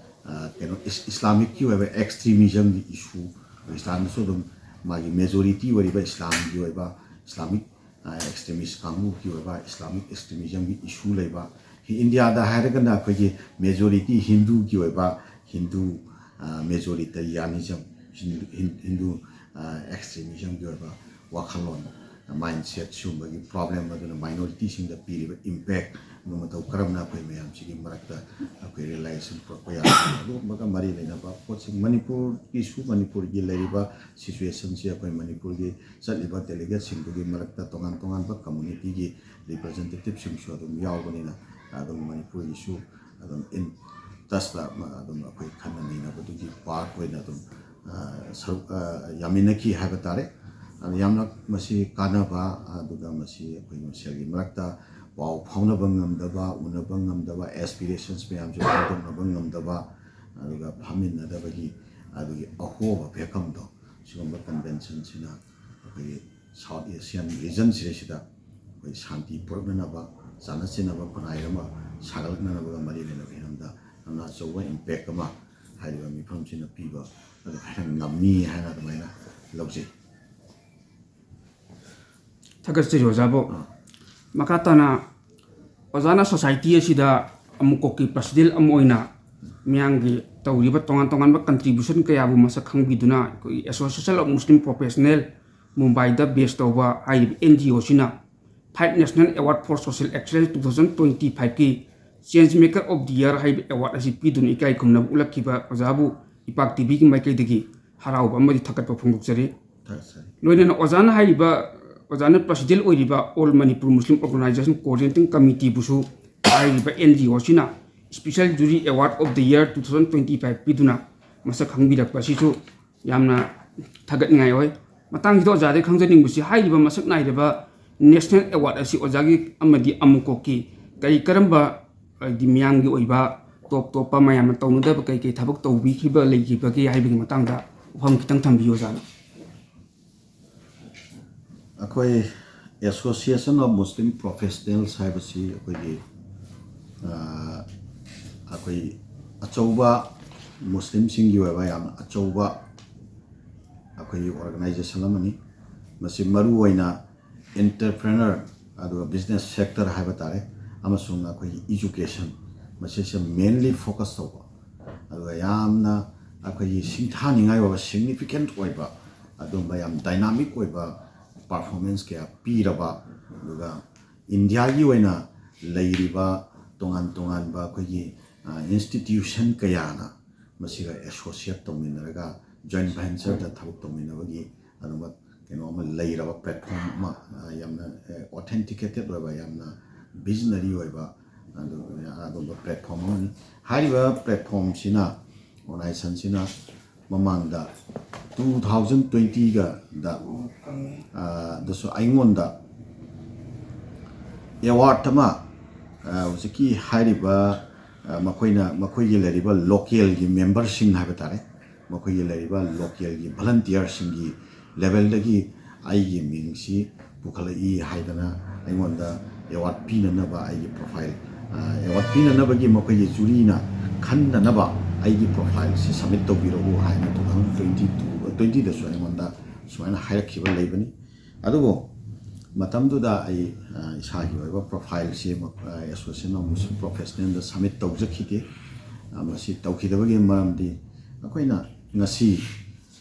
ꯑ, ꯀꯩꯅꯣ, ꯏꯁ-, ꯏꯁꯂꯥꯃꯤꯛꯀꯤ ꯑꯣꯏꯕ ꯑꯦꯛꯁꯇ꯭ꯔꯤꯃꯤꯖꯝꯒꯤ ꯏꯁꯨ, ꯄꯥꯀꯤꯁꯇꯥꯟꯗꯁꯨ ꯑꯗꯨꯝ ꯃꯥꯒꯤ ꯃꯦꯖꯣꯔꯤꯇꯤ ꯑꯣꯏꯔꯤꯕ ꯏꯁꯂꯥꯝꯒꯤ ꯑꯣꯏꯕ, ꯏꯁꯂꯥꯃꯤꯛ, ꯑ, ꯑꯦꯛꯁꯇ꯭ꯔꯤꯃꯤꯁ ꯀꯥꯡꯕꯨꯒꯤ ꯑꯣꯏꯕ ꯏꯁꯂꯥꯃꯤꯛ ꯑꯦꯛꯁꯇ꯭ꯔꯤꯃꯤꯖꯝꯒꯤ ꯏꯁꯨ ꯂꯩꯕ, ꯏꯟꯗꯤꯌꯥꯗ ꯍꯥꯏꯔꯒꯅ ꯑꯩꯈꯣꯏꯒꯤ ꯃꯦꯖꯣꯔꯤꯇꯤ ꯍꯤꯟꯗꯨꯒꯤ ꯑꯣꯏꯕ ꯍꯤꯟꯗꯨ, ꯑ, ꯃꯦꯖꯣꯔꯤꯇꯔꯤꯌꯥꯅꯤꯖꯝ, ꯍꯤꯟꯗꯨ, ꯍꯤꯟ-, ꯍꯤꯟꯗꯨ, ꯑ, ꯑꯦꯛꯁꯇ꯭ꯔꯤꯃꯤꯖꯝꯒꯤ ꯑꯣꯏꯕ ꯋꯥꯈꯜꯂꯣꯟ, ꯃꯥꯏꯟꯁꯦꯠ, ꯁꯤꯒꯨꯝꯕꯒꯤ ꯄ꯭ꯔꯣꯕ꯭ꯂꯦꯝ ꯑꯗꯨꯅ ꯃꯥꯏꯅꯣꯔꯤꯇꯤꯁꯤꯡꯗ ꯄꯤꯔꯤꯕ ꯏꯝꯄꯦꯛ, ꯑꯗꯨ ꯃꯇꯧ ꯀꯔꯝꯅ ꯑꯩꯈꯣꯏ ꯃꯌꯥꯝꯁꯤꯒꯤ ꯃꯔꯛꯇ ꯑꯩꯈꯣꯏ ꯔꯤꯂꯦꯁꯟ ꯄꯨꯔꯛꯄ ꯌꯥꯒꯅꯤ, ꯑꯗꯨꯒꯨꯝꯕꯒ ꯃꯔꯤ ꯂꯩꯅꯕ ꯄꯣꯠꯁꯤꯡ, ꯃꯅꯤꯄꯨꯔꯒꯤꯁꯨ, ꯃꯅꯤꯄꯨꯔꯒꯤ ꯂꯩꯔꯤꯕ ꯁꯤꯆꯨꯋꯦꯁꯟꯁꯤ ꯑꯩꯈꯣꯏ ꯃꯅꯤꯄꯨꯔꯒꯤ ꯆꯠꯂꯤꯕ ꯗꯦꯂꯤꯒꯦꯠꯁꯤꯡꯗꯨꯒꯤ ꯃꯔꯛꯇ ꯇꯣꯉꯥꯟ ꯇꯣꯉꯥꯟꯕ ꯀꯝꯃꯨꯅꯤꯇꯤꯒꯤ ꯔꯤꯄ꯭ꯔꯖꯦꯟꯇꯦꯇꯤꯞꯁꯤꯡꯁꯨ ꯑꯗꯨꯝ ꯌꯥꯎꯕꯅꯤꯅ, ꯑꯗꯨꯝ ꯃꯅꯤꯄꯨꯔꯒꯤꯁꯨ ꯑꯗꯨꯝ ꯏꯟ ꯇꯁꯇ ꯑꯗꯨꯝ ꯑꯩꯈꯣꯏ ꯈꯟꯅ ꯅꯩꯅꯕꯗꯨꯒꯤ ꯄꯥꯔꯠ ꯑꯣꯏꯅ ꯑꯗꯨꯝ, ꯑ, ꯁꯔꯨꯛ, ꯑ, ꯌꯥꯃꯤꯟꯅꯈꯤ ꯍꯥꯏꯕ ꯇꯥꯔꯦ꯫ ꯑꯗꯨ ꯌꯥꯝꯅ ꯃꯁꯤ ꯀꯥꯟꯅꯕ, ꯑꯗꯨꯒ ꯃꯁꯤ ꯑꯩꯈꯣꯏ ꯃꯁꯦꯜꯒꯤ ꯃꯔꯛꯇ ꯄꯥꯎ ꯐꯥꯎꯅꯕ ꯉꯝꯗꯕ, ꯎꯅꯕ ꯉꯝꯗꯕ, ꯑꯦꯁꯄꯤꯔꯦꯁꯟꯁ ꯃꯌꯥꯝꯁꯦ ꯐꯣꯡꯗꯣꯛꯅꯕ ꯉꯝꯗꯕ, ꯑꯗꯨꯒ ꯐꯝꯃꯤꯟꯅꯗꯕꯒꯤ ꯑꯗꯨꯒꯤ ꯑꯍꯣꯕ ꯐꯦꯀꯝꯗꯣ, ꯁꯤꯒꯨꯝꯕ ꯀꯟꯚꯦꯟꯁꯟꯁꯤꯅ ꯑꯩꯈꯣꯏꯒꯤ ꯁꯥꯎꯠ ꯑꯦꯁꯤꯌꯥꯟ ꯔꯤꯖꯟꯁꯤꯗꯩꯁꯤꯗ ꯑꯩꯈꯣꯏ ꯁꯥꯟꯇꯤ ꯄꯨꯔꯛꯅꯅꯕ, ꯆꯥꯟꯅ ꯆꯤꯟꯅꯕ ꯈꯨꯟꯅꯥꯏ ꯑꯃ ꯁꯥꯒꯠꯂꯛꯅꯅꯕꯒ ꯃꯔꯤ ꯂꯩꯅꯕ ꯍꯤꯔꯝꯗ ꯌꯥꯝꯅ ꯑꯆꯧꯕ ꯏꯝꯄꯦꯛ ꯑꯃ ꯍꯥꯏꯔꯤꯕ ꯃꯤꯐꯝꯁꯤꯅ ꯄꯤꯕ ꯑꯗꯨꯃꯥꯏꯅ ꯉꯝꯃꯤ ꯍꯥꯏꯅ ꯑꯗꯨꯃꯥꯏꯅ ꯂꯧꯖꯩ꯫ ꯊꯥꯒꯠꯆꯔꯤ ꯑꯣꯖꯥꯕꯨ꯫ ꯃꯈꯥ ꯇꯥꯅ ꯑꯣꯖꯥꯅ ꯁꯣꯁꯥꯏꯇꯤ ꯑꯁꯤꯗ ꯑꯃꯨꯀꯣꯛꯀꯤ ꯄ꯭ꯔꯁꯤꯗꯦꯟ ꯑꯃ ꯑꯣꯏꯅ ꯃꯤꯌꯥꯝꯒꯤ ꯇꯧꯔꯤꯕ ꯇꯣꯉꯥꯟ ꯇꯣꯉꯥꯟꯕ ꯀꯟꯇ꯭ꯔꯤꯕ꯭ꯌꯨꯁꯟ ꯀꯌꯥꯕꯨ ꯃꯁꯛ ꯈꯪꯕꯤꯗꯨꯅ ꯑꯩꯈꯣꯏꯒꯤ ꯑꯦꯁꯣꯁꯤꯌꯦꯁꯟ ꯑꯣꯐ ꯃꯨꯁꯂꯤꯝ ꯄ꯭ꯔꯣꯐꯦꯁꯅꯦꯜ ꯃꯨꯝꯕꯥꯏꯗ ꯕꯦꯁ ꯇꯧꯕ ꯍꯥꯏꯔꯤꯕ ꯑꯦꯟ ꯖꯤ ꯑꯣꯁꯤꯅ five National Award for Social Excellence two thousand twenty fiveꯀꯤ Change Maker of the Year ꯍꯥꯏꯕ ꯑꯦꯋꯥꯔꯗ ꯑꯁꯤ ꯄꯤꯗꯨꯅ ꯏꯀꯥꯏ ꯈꯨꯝꯅꯕ ꯎꯠꯂꯛꯈꯤꯕ ꯑꯣꯖꯥꯕꯨ ꯏꯄꯥꯛ ꯇꯤꯚꯤꯒꯤ ꯃꯥꯏꯀꯩꯗꯒꯤ ꯍꯔꯥꯎꯕ ꯑꯃꯗꯤ ꯊꯥꯒꯠꯄ ꯐꯣꯡꯗꯣꯛꯆꯔꯤ꯫ ꯂꯣꯏꯅꯅ ꯑꯣꯖꯥꯅ ꯍꯥꯏꯔꯤꯕ, ꯑꯣꯖꯥꯅ ꯄ꯭ꯔꯁꯤꯗꯦꯟ ꯑꯣꯏꯔꯤꯕ All Manipur Muslim Organisation Coordinating Committeeꯕꯨꯁꯨ ꯍꯥꯏꯔꯤꯕ ꯑꯦꯟ ꯖꯤ ꯑꯣꯁꯤꯅ Special Jury Award of the Year two thousand twenty five ꯄꯤꯗꯨꯅ ꯃꯁꯛ ꯈꯪꯕꯤꯔꯛꯄ ꯑꯁꯤꯁꯨ ꯌꯥꯝꯅ ꯊꯥꯒꯠꯅꯤꯡꯉꯥꯏ ꯑꯣꯏ꯫ ꯃꯇꯥꯡꯁꯤꯗ ꯑꯣꯖꯥꯗꯒꯤ ꯈꯪꯖꯅꯤꯡꯕꯁꯤ, ꯍꯥꯏꯔꯤꯕ ꯃꯁꯛ ꯅꯥꯏꯔꯕ ꯅꯦꯁꯅꯦꯜ ꯑꯦꯋꯥꯔꯗ ꯑꯁꯤ ꯑꯣꯖꯥꯒꯤ ꯑꯃꯗꯤ ꯑꯃꯨꯀꯣꯛꯀꯤ ꯀꯔꯤ ꯀꯔꯝꯕ, ꯍꯥꯏꯗꯤ ꯃꯤꯌꯥꯝꯒꯤ ꯑꯣꯏꯕ ꯇꯣꯞ ꯇꯣꯞꯄ ꯃꯌꯥꯝꯅ ꯇꯧꯅꯗꯕ ꯀꯩ ꯀꯩ ꯊꯕꯛ ꯇꯧꯕꯤꯈꯤꯕ ꯂꯩꯈꯤꯕꯒꯦ ꯍꯥꯏꯕꯒꯤ ꯃꯇꯥꯡꯗ ꯋꯥꯐꯝ ꯈꯤꯇꯪ ꯊꯝꯕꯤꯌꯨ ꯑꯣꯖꯥꯅ꯫ ꯑꯩꯈꯣꯏ Association of Muslim Professionals ꯍꯥꯏꯕꯁꯤ ꯑꯩꯈꯣꯏꯒꯤ ꯑꯩꯈꯣꯏ ꯑꯆꯧꯕ ꯃꯨꯁꯂꯤꯝꯁꯤꯡꯒꯤ ꯑꯣꯏꯕ ꯌꯥꯝꯅ ꯑꯆꯧꯕ ꯑꯩꯈꯣꯏꯒꯤ ꯑꯣꯔꯒꯅꯥꯏꯖꯦꯁꯟ ꯑꯃꯅꯤ꯫ ꯃꯁꯤ ꯃꯔꯨꯑꯣꯏꯅ ꯑꯦꯟꯇꯔꯄ꯭ꯔꯦꯅꯔ ꯑꯗꯨꯒ ꯕꯤꯖꯤꯅꯦꯁ ꯁꯦꯛꯇꯔ ꯍꯥꯏꯕ ꯇꯥꯔꯦ, ꯑꯃꯁꯨꯡ ꯑꯩꯈꯣꯏꯒꯤ ꯏꯖꯨꯀꯦꯁꯟ, ꯃꯁꯤꯁꯦ ꯃꯦꯟꯂꯤ ꯐꯣꯀꯁ ꯇꯧꯕ, ꯑꯗꯨꯒ ꯌꯥꯝꯅ ꯑꯩꯈꯣꯏꯒꯤ ꯁꯤꯡꯊꯥꯅꯤꯡꯉꯥꯏ ꯑꯣꯏꯕ, ꯁꯤꯒꯅꯤꯐꯤꯀꯦꯟꯠ ꯑꯣꯏꯕ, ꯑꯗꯨꯝꯕ ꯌꯥꯝ ꯗꯥꯏꯅꯥꯃꯤꯛ ꯑꯣꯏꯕ ꯄꯔꯐꯣꯔꯃꯦꯟꯁ ꯀꯌꯥ ꯄꯤꯔꯕ, ꯑꯗꯨꯒ ꯏꯟꯗꯤꯌꯥꯒꯤ ꯑꯣꯏꯅ ꯂꯩꯔꯤꯕ ꯇꯣꯉꯥꯟ ꯇꯣꯉꯥꯟꯕ ꯑꯩꯈꯣꯏꯒꯤ ꯏꯟꯁꯇꯤꯇ꯭ꯌꯨꯁꯟ ꯀꯌꯥꯅ ꯃꯁꯤꯒ ꯑꯦꯁꯣꯁꯤꯌꯦꯠ ꯇꯧꯃꯤꯟꯅꯔꯒ ꯖꯣꯏꯟ ꯚꯦꯟꯆꯔꯗ ꯊꯕꯛ ꯇꯧꯃꯤꯟꯅꯕꯒꯤ ꯑꯗꯨꯝꯕ ꯀꯩꯅꯣ ꯑꯃ ꯂꯩꯔꯕ ꯄ꯭ꯂꯦꯠꯐꯣꯝ ꯑꯃ, ꯌꯥꯝꯅ ꯑꯣꯊꯦꯟꯇꯤꯀꯦꯇꯦꯠ ꯑꯣꯏꯕ, ꯌꯥꯝꯅ ꯚꯤꯖꯅꯔꯤ ꯑꯣꯏꯕ ꯑꯗꯨꯒꯨꯝꯕ ꯄ꯭ꯂꯦꯠꯐꯣꯝ ꯑꯃꯅꯤ꯫ ꯍꯥꯏꯔꯤꯕ ꯄ꯭ꯂꯦꯠꯐꯣꯝꯁꯤꯅ ꯑꯣꯔꯒꯅꯥꯏꯖꯦꯁꯟꯁꯤꯅ ꯃꯃꯥꯡꯗ two thousand twentyꯒꯗ ꯗꯁꯨ ꯑꯩꯉꯣꯟꯗ ꯑꯦꯋꯥꯔꯗ ꯑꯃ ꯍꯧꯖꯤꯛꯀꯤ ꯍꯥꯏꯔꯤꯕ ꯃꯈꯣꯏꯅ ꯃꯈꯣꯏꯒꯤ ꯂꯩꯔꯤꯕ ꯂꯣꯀꯦꯜꯒꯤ ꯃꯦꯝꯕꯔꯁꯤꯡ ꯍꯥꯏꯕ ꯇꯥꯔꯦ, ꯃꯈꯣꯏꯒꯤ ꯂꯩꯔꯤꯕ ꯂꯣꯀꯦꯜꯒꯤ ꯚꯣꯂꯟꯇꯤꯌꯔꯁꯤꯡꯒꯤ ꯂꯦꯚꯦꯜꯗꯒꯤ ꯑꯩꯒꯤ ꯃꯤꯡꯁꯤ ꯄꯨꯈꯠꯂꯛꯏ ꯍꯥꯏꯗꯅ ꯑꯩꯉꯣꯟꯗ ꯑꯦꯋꯥꯔꯗ ꯄꯤꯅꯅꯕ ꯑꯩꯒꯤ ꯄ꯭ꯔꯣꯐꯥꯏꯜ, ꯑꯦꯋꯥꯔꯗ ꯄꯤꯅꯅꯕꯒꯤ ꯃꯈꯣꯏꯒꯤ ꯖꯨꯔꯤꯅ ꯈꯟꯅꯅꯕ ꯑꯩꯒꯤ ꯄ꯭ꯔꯣꯐꯥꯏꯜꯁꯤ ꯁꯕꯃꯤꯠ ꯇꯧꯕꯤꯔꯛꯎ ꯍꯥꯏꯅ ꯇꯨ ꯊꯥꯎꯖꯟ ꯇ꯭ꯋꯦꯟꯇꯤ ꯇꯨ, ꯇ꯭ꯋꯦꯟꯇꯤꯗꯁꯨ ꯑꯩꯉꯣꯟꯗ ꯁꯨꯃꯥꯏꯅ ꯍꯥꯏꯔꯛꯈꯤꯕ ꯂꯩꯕꯅꯤ꯫ ꯑꯗꯨꯕꯨ ꯃꯇꯝꯗꯨꯗ ꯑꯩ, ꯑ, ꯏꯁꯥꯒꯤ ꯑꯣꯏꯕ ꯄ꯭ꯔꯣꯐꯥꯏꯜꯁꯤ, ꯑ, Association of Muslim Professionalꯗ ꯁꯕꯃꯤꯠ ꯇꯧꯖꯈꯤꯗꯦ꯫ ꯑ, ꯃꯁꯤ ꯇꯧꯈꯤꯗꯕꯒꯤ ꯃꯔꯝꯗꯤ ꯑꯩꯈꯣꯏꯅ ꯉꯁꯤ,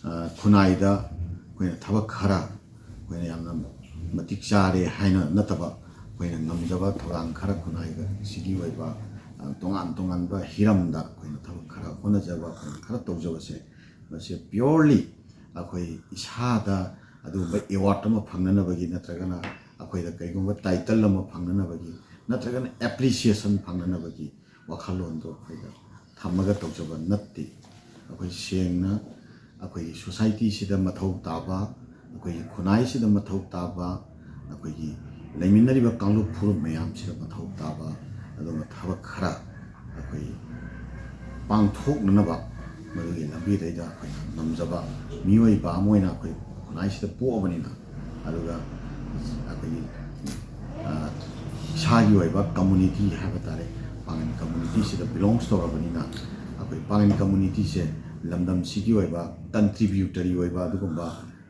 ꯑ, ꯈꯨꯟꯅꯥꯏꯗ ꯑꯩꯈꯣꯏꯅ ꯊꯕꯛ ꯈꯔ ꯑꯩꯈꯣꯏꯅ ꯌꯥꯝꯅ ꯃꯇꯤꯛ ꯆꯥꯔꯦ ꯍꯥꯏꯅ ꯅꯠꯇꯕ, ꯑꯩꯈꯣꯏꯅ ꯉꯝꯖꯕ ꯊꯧꯗꯥꯡ ꯈꯔ ꯈꯨꯟꯅꯥꯏꯒ ꯁꯤꯒꯤ ꯑꯣꯏꯕ, ꯑ, ꯇꯣꯉꯥꯟ ꯇꯣꯉꯥꯟꯕ ꯍꯤꯔꯝꯗ ꯑꯩꯈꯣꯏꯅ ꯊꯕꯛ ꯈꯔ ꯍꯣꯠꯅꯖꯕ, ꯑꯩꯈꯣꯏꯅ ꯈꯔ ꯇꯧꯖꯕꯁꯦ, ꯃꯁꯤ purely ꯑꯩꯈꯣꯏ ꯏꯁꯥꯗ ꯑꯗꯨꯒꯨꯝꯕ award ꯑꯃ ꯐꯪꯅꯅꯕꯒꯤ ꯅꯠꯇ꯭ꯔꯒꯅ ꯑꯩꯈꯣꯏꯗ ꯀꯩꯒꯨꯝꯕ title ꯑꯃ ꯐꯪꯅꯅꯕꯒꯤ ꯅꯠꯇ꯭ꯔꯒꯅ appreciation ꯐꯪꯅꯅꯕꯒꯤ ꯋꯥꯈꯜꯂꯣꯟꯗꯣ ꯑꯩꯈꯣꯏꯗ ꯊꯝꯃꯒ ꯇꯧꯖꯕ ꯅꯠꯇꯦ꯫ ꯑꯩꯈꯣꯏ ꯁꯦꯡꯅ ꯑꯩꯈꯣꯏꯒꯤ societyꯁꯤꯗ ꯃꯊꯧ ꯇꯥꯕ, ꯑꯩꯈꯣꯏꯒꯤ ꯈꯨꯟꯅꯥꯏꯁꯤꯗ ꯃꯊꯧ ꯇꯥꯕ, ꯑꯩꯈꯣꯏꯒꯤ ꯂꯩꯃꯤꯟꯅꯔꯤꯕ ꯀꯥꯡꯂꯨꯞ ꯐꯨꯔꯨꯞ ꯃꯌꯥꯝꯁꯤꯗ ꯃꯊꯧ ꯇꯥꯕ ꯑꯗꯨꯒꯨꯝꯕ ꯊꯕꯛ ꯈꯔ ꯑꯩꯈꯣꯏ ꯄꯥꯡꯊꯣꯛꯅꯅꯕ ꯃꯗꯨꯒꯤ ꯂꯝꯕꯤꯗꯩꯗ ꯑꯩꯈꯣꯏꯅ ꯉꯝꯖꯕ ꯃꯤꯑꯣꯏꯕ ꯑꯃ ꯑꯣꯏꯅ ꯑꯩꯈꯣꯏ ꯈꯨꯟꯅꯥꯏꯁꯤꯗ ꯄꯣꯛꯑꯕꯅꯤꯅ, ꯑꯗꯨꯒ ꯑꯩꯈꯣꯏꯒꯤ, ꯑ, ꯏꯁꯥꯒꯤ ꯑꯣꯏꯕ community ꯍꯥꯏꯕ ꯇꯥꯔꯦ, ꯄꯥꯉꯟ communityꯁꯤꯗ belongs ꯇꯧꯔꯕꯅꯤꯅ, ꯑꯩꯈꯣꯏ ꯄꯥꯉꯟ communityꯁꯦ ꯂꯝꯗꯝꯁꯤꯒꯤ ꯑꯣꯏꯕ contributory ꯑꯣꯏꯕ ꯑꯗꯨꯒꯨꯝꯕ,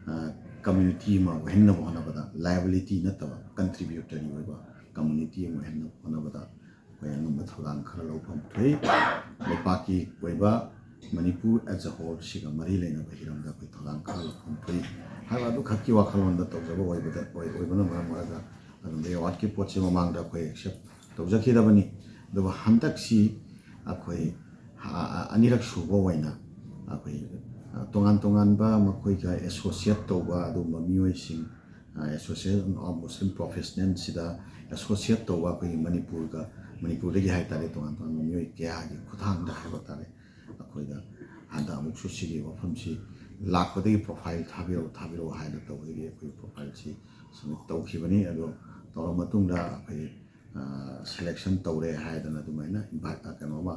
ꯑ, community ꯑꯃ ꯑꯣꯏꯍꯟꯅꯕ ꯍꯣꯠꯅꯕꯗ, liability ꯅꯠꯇꯕ contributory ꯑꯣꯏꯕ community ꯑꯃ ꯑꯣꯏꯍꯟꯅꯕ ꯍꯣꯠꯅꯕꯗ ꯑꯩꯈꯣꯏ ꯑꯉꯝꯕ ꯊꯧꯗꯥꯡ ꯈꯔ ꯂꯧꯐꯝ ꯊꯣꯛꯏ꯫ ꯂꯩꯄꯥꯛꯀꯤ ꯑꯣꯏꯕ ꯃꯅꯤꯄꯨꯔ as a whole ꯁꯤꯒ ꯃꯔꯤ ꯂꯩꯅꯕ ꯍꯤꯔꯝꯗ ꯑꯩꯈꯣꯏ ꯊꯧꯗꯥꯡ ꯈꯔ ꯂꯧꯐꯝ ꯊꯣꯛꯏ ꯍꯥꯏꯕ ꯑꯗꯨꯈꯛꯀꯤ ꯋꯥꯈꯜꯂꯣꯟꯗ ꯇꯧꯖꯕ ꯑꯣꯏꯕꯗ, ꯑꯣꯏ-, ꯑꯣꯏꯕꯅ ꯃꯔꯝ ꯑꯣꯏꯔꯒ ꯑꯗꯨꯝꯕ awardꯀꯤ ꯄꯣꯠꯁꯤ ꯃꯃꯥꯡꯗ ꯑꯩꯈꯣꯏ accept ꯇꯧꯖꯈꯤꯗꯕꯅꯤ꯫ ꯑꯗꯨꯕꯨ ꯍꯟꯗꯛꯁꯤ ꯑꯩꯈꯣꯏ ꯑ-, ꯑ-, ꯑꯅꯤꯔꯛ ꯁꯨꯕ ꯑꯣꯏꯅ ꯑꯩꯈꯣꯏ, ꯑ, ꯇꯣꯉꯥꯟ ꯇꯣꯉꯥꯟꯕ ꯃꯈꯣꯏꯒ associate ꯇꯧꯕ ꯑꯗꯨꯒꯨꯝꯕ ꯃꯤꯑꯣꯏꯁꯤꯡ, ꯑ, Association of Muslim Professionalꯁꯤꯗ associate ꯇꯧꯕ ꯑꯩꯈꯣꯏꯒꯤ ꯃꯅꯤꯄꯨꯔꯒ, ꯃꯅꯤꯄꯨꯔꯗꯒꯤ ꯍꯥꯏ ꯇꯥꯔꯦ, ꯇꯣꯉꯥꯟ ꯇꯣꯉꯥꯟꯕ ꯃꯤꯑꯣꯏ ꯀꯌꯥꯒꯤ ꯈꯨꯠꯊꯥꯡꯗ ꯍꯥꯏꯕ ꯇꯥꯔꯦ, ꯑꯩꯈꯣꯏꯗ ꯍꯟꯗꯛ ꯑꯃꯨꯛꯁꯨ ꯁꯤꯒꯤ ꯋꯥꯐꯝꯁꯤ ꯂꯥꯛꯄꯗꯒꯤ profile ꯊꯥꯕꯤꯔꯛꯎ, ꯊꯥꯕꯤꯔꯛꯎ ꯍꯥꯏꯅ ꯇꯧꯕꯗꯒꯤ ꯑꯩꯈꯣꯏ profileꯁꯤ submit ꯇꯧꯈꯤꯕꯅꯤ꯫ ꯑꯗꯣ ꯇꯧꯔ ꯃꯇꯨꯡꯗ ꯑꯩꯈꯣꯏ, ꯑ, selection ꯇꯧꯔꯦ ꯍꯥꯏꯗꯅ ꯑꯗꯨꯃꯥꯏꯅ invite, ꯑ, ꯀꯩꯅꯣꯃ,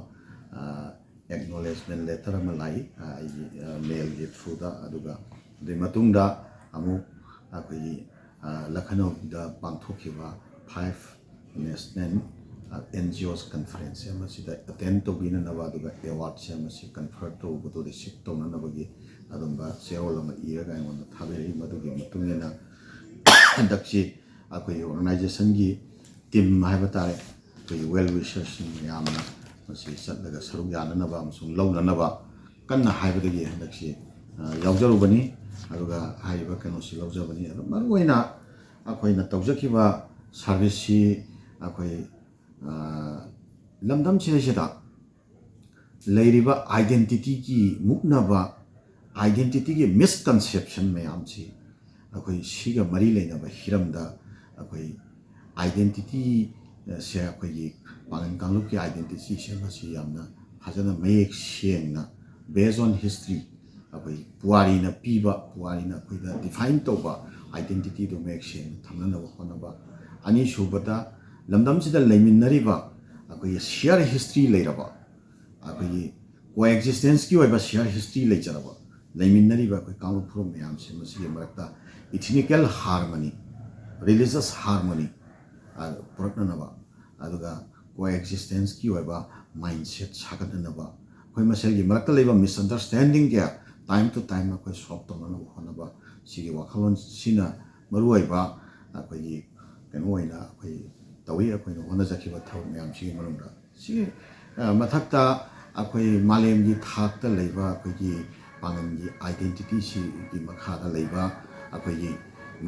ꯑ, acknowledgement letter ꯑꯃ ꯂꯥꯛꯏ, ꯑ, ꯑꯩꯒꯤ, ꯑ, mailꯒꯤ throughꯗ꯫ ꯑꯗꯨꯒ ꯑꯗꯨꯒꯤ ꯃꯇꯨꯡꯗ ꯑꯃꯨꯛ ꯑꯩꯈꯣꯏꯒꯤ, ꯑ, ꯂꯈꯅꯧꯗ ꯄꯥꯡꯊꯣꯛꯈꯤꯕ five national, ꯑꯦꯟ ꯖꯤ ꯑꯣꯁ ꯀꯟꯐꯔꯦꯟꯁ ꯑꯃꯁꯤꯗ ꯑꯦꯇꯦꯟ ꯇꯧꯕꯤꯅꯅꯕ, ꯑꯗꯨꯒ ꯑꯦꯋꯥꯔꯗꯁꯦ ꯑꯃꯁꯤ ꯀꯟꯐꯔ ꯇꯧꯕꯗꯨ ꯔꯤꯁꯤꯞ ꯇꯧꯅꯅꯕꯒꯤ ꯑꯗꯨꯝꯕ ꯆꯦꯔꯣꯜ ꯑꯃ ꯏꯔꯒ ꯑꯩꯉꯣꯟꯗ ꯊꯥꯕꯤꯔꯛꯏ꯫ ꯃꯗꯨꯒꯤ ꯃꯇꯨꯡ ꯏꯟꯅ ꯍꯟꯗꯛꯁꯤ ꯑꯩꯈꯣꯏꯒꯤ ꯑꯣꯔꯒꯅꯥꯏꯖꯦꯁꯟꯒꯤ ꯇꯤꯝ ꯍꯥꯏꯕ ꯇꯥꯔꯦ, ꯑꯩꯈꯣꯏꯒꯤ ꯋꯦꯜ ꯋꯤꯁꯔꯁꯤꯡ ꯃꯌꯥꯝꯅ ꯃꯁꯤ ꯆꯠꯂꯒ ꯁꯔꯨꯛ ꯌꯥꯅꯅꯕ ꯑꯃꯁꯨꯡ ꯂꯧꯅꯅꯕ ꯀꯟꯅ ꯍꯥꯏꯕꯗꯒꯤ ꯍꯟꯗꯛꯁꯤ, ꯑ, ꯌꯥꯎꯖꯔꯨꯕꯅꯤ꯫ ꯑꯗꯨꯒ ꯍꯥꯏꯔꯤꯕ ꯀꯩꯅꯣꯁꯤ ꯂꯧꯖꯕꯅꯤ꯫ ꯑꯗꯣ ꯃꯔꯨꯑꯣꯏꯅ ꯑꯩꯈꯣꯏꯅ ꯇꯧꯖꯈꯤꯕ ꯁꯥꯔꯚꯤꯁꯁꯤ ꯑꯩꯈꯣꯏ, ꯑ, ꯂꯝꯗꯝꯁꯤꯗꯩꯁꯤꯗ ꯂꯩꯔꯤꯕ ꯑꯥꯏꯗꯦꯟꯇꯤꯇꯤꯒꯤ ꯃꯨꯛꯅꯕ, ꯑꯥꯏꯗꯦꯟꯇꯤꯇꯤꯒꯤ ꯃꯤꯁꯀꯟꯁꯦꯞꯁꯟ ꯃꯌꯥꯝꯁꯤ ꯑꯩꯈꯣꯏ ꯁꯤꯒ ꯃꯔꯤ ꯂꯩꯅꯕ ꯍꯤꯔꯝꯗ ꯑꯩꯈꯣꯏ ꯑꯥꯏꯗꯦꯟꯇꯤꯇꯤ ꯁꯦ, ꯑꯩꯈꯣꯏꯒꯤ ꯄꯥꯉꯟ ꯀꯥꯡꯂꯨꯞꯀꯤ ꯑꯥꯏꯗꯦꯟꯇꯤꯇꯤꯁꯦ ꯃꯁꯤ ꯌꯥꯝꯅ ꯐꯖꯅ ꯃꯌꯦꯛ ꯁꯦꯡꯅ, based on history, ꯑꯩꯈꯣꯏ ꯄꯨꯋꯥꯔꯤꯅ ꯄꯤꯕ, ꯄꯨꯋꯥꯔꯤꯅ ꯑꯩꯈꯣꯏꯗ ꯗꯤꯐꯥꯏꯟ ꯇꯧꯕ ꯑꯥꯏꯗꯦꯟꯇꯤꯇꯤꯗꯨ ꯃꯌꯦꯛ ꯁꯦꯡꯅ ꯊꯝꯅꯅꯕ ꯍꯣꯠꯅꯕ꯫ ꯑꯅꯤꯁꯨꯕꯗ, ꯂꯝꯗꯝꯁꯤꯗ ꯂꯩꯃꯤꯟꯅꯔꯤꯕ ꯑꯩꯈꯣꯏꯒꯤ ꯁꯤꯌꯔ ꯍꯤꯁꯇ꯭ꯔꯤ ꯂꯩꯔꯕ, ꯑꯩꯈꯣꯏꯒꯤ ꯀꯣ ꯑꯦꯛꯖꯤꯁꯇꯦꯟꯁꯀꯤ ꯑꯣꯏꯕ ꯁꯤꯌꯔ ꯍꯤꯁꯇ꯭ꯔꯤ ꯂꯩꯖꯔꯕ, ꯂꯩꯃꯤꯟꯅꯔꯤꯕ ꯑꯩꯈꯣꯏ ꯀꯥꯡꯂꯨꯞ ꯐꯨꯔꯨꯞ ꯃꯌꯥꯝꯁꯦ ꯃꯁꯤꯒꯤ ꯃꯔꯛꯇ ꯏꯊꯤꯅꯤꯀꯦꯜ ꯍꯥꯔꯃꯅꯤ, ꯔꯤꯂꯤꯖꯁ ꯍꯥꯔꯃꯅꯤ ꯄꯨꯔꯛꯅꯅꯕ, ꯑꯗꯨꯒ ꯀꯣ ꯑꯦꯛꯖꯤꯁꯇꯦꯟꯁꯀꯤ ꯑꯣꯏꯕ ꯃꯥꯏꯟꯁꯦꯠ ꯁꯥꯒꯠꯅꯅꯕ, ꯑꯩꯈꯣꯏ ꯃꯁꯦꯜꯒꯤ ꯃꯔꯛꯇ ꯂꯩꯕ ꯃꯤꯁꯑꯟꯗꯔꯁꯇꯦꯟꯗꯤꯡ ꯀꯌꯥ ꯇꯥꯏꯝ ꯇꯨ ꯇꯥꯏꯝ ꯑꯩꯈꯣꯏ ꯁꯣꯜꯕ ꯇꯧꯅꯅꯕ ꯍꯣꯠꯅꯕ, ꯁꯤꯒꯤ ꯋꯥꯈꯜꯂꯣꯟꯁꯤꯅ ꯃꯔꯨꯑꯣꯏꯕ ꯑꯩꯈꯣꯏꯒꯤ ꯀꯩꯅꯣ ꯑꯣꯏꯅ ꯑꯩꯈꯣꯏ ꯇꯧꯏ꯫ ꯑꯩꯈꯣꯏꯅ ꯍꯣꯠꯅꯖꯈꯤꯕ ꯊꯕꯛ ꯃꯌꯥꯝꯁꯤꯒꯤ ꯃꯅꯨꯡꯗ ꯁꯤꯒꯤ, ꯑ, ꯃꯊꯛꯇ ꯑꯩꯈꯣꯏ ꯃꯥꯂꯦꯝꯒꯤ ꯊꯥꯛꯇ ꯂꯩꯕ ꯑꯩꯈꯣꯏꯒꯤ ꯄꯥꯉꯜꯒꯤ ꯑꯥꯏꯗꯦꯟꯇꯤꯇꯤꯁꯤꯒꯤ ꯃꯈꯥꯗ ꯂꯩꯕ ꯑꯩꯈꯣꯏꯒꯤ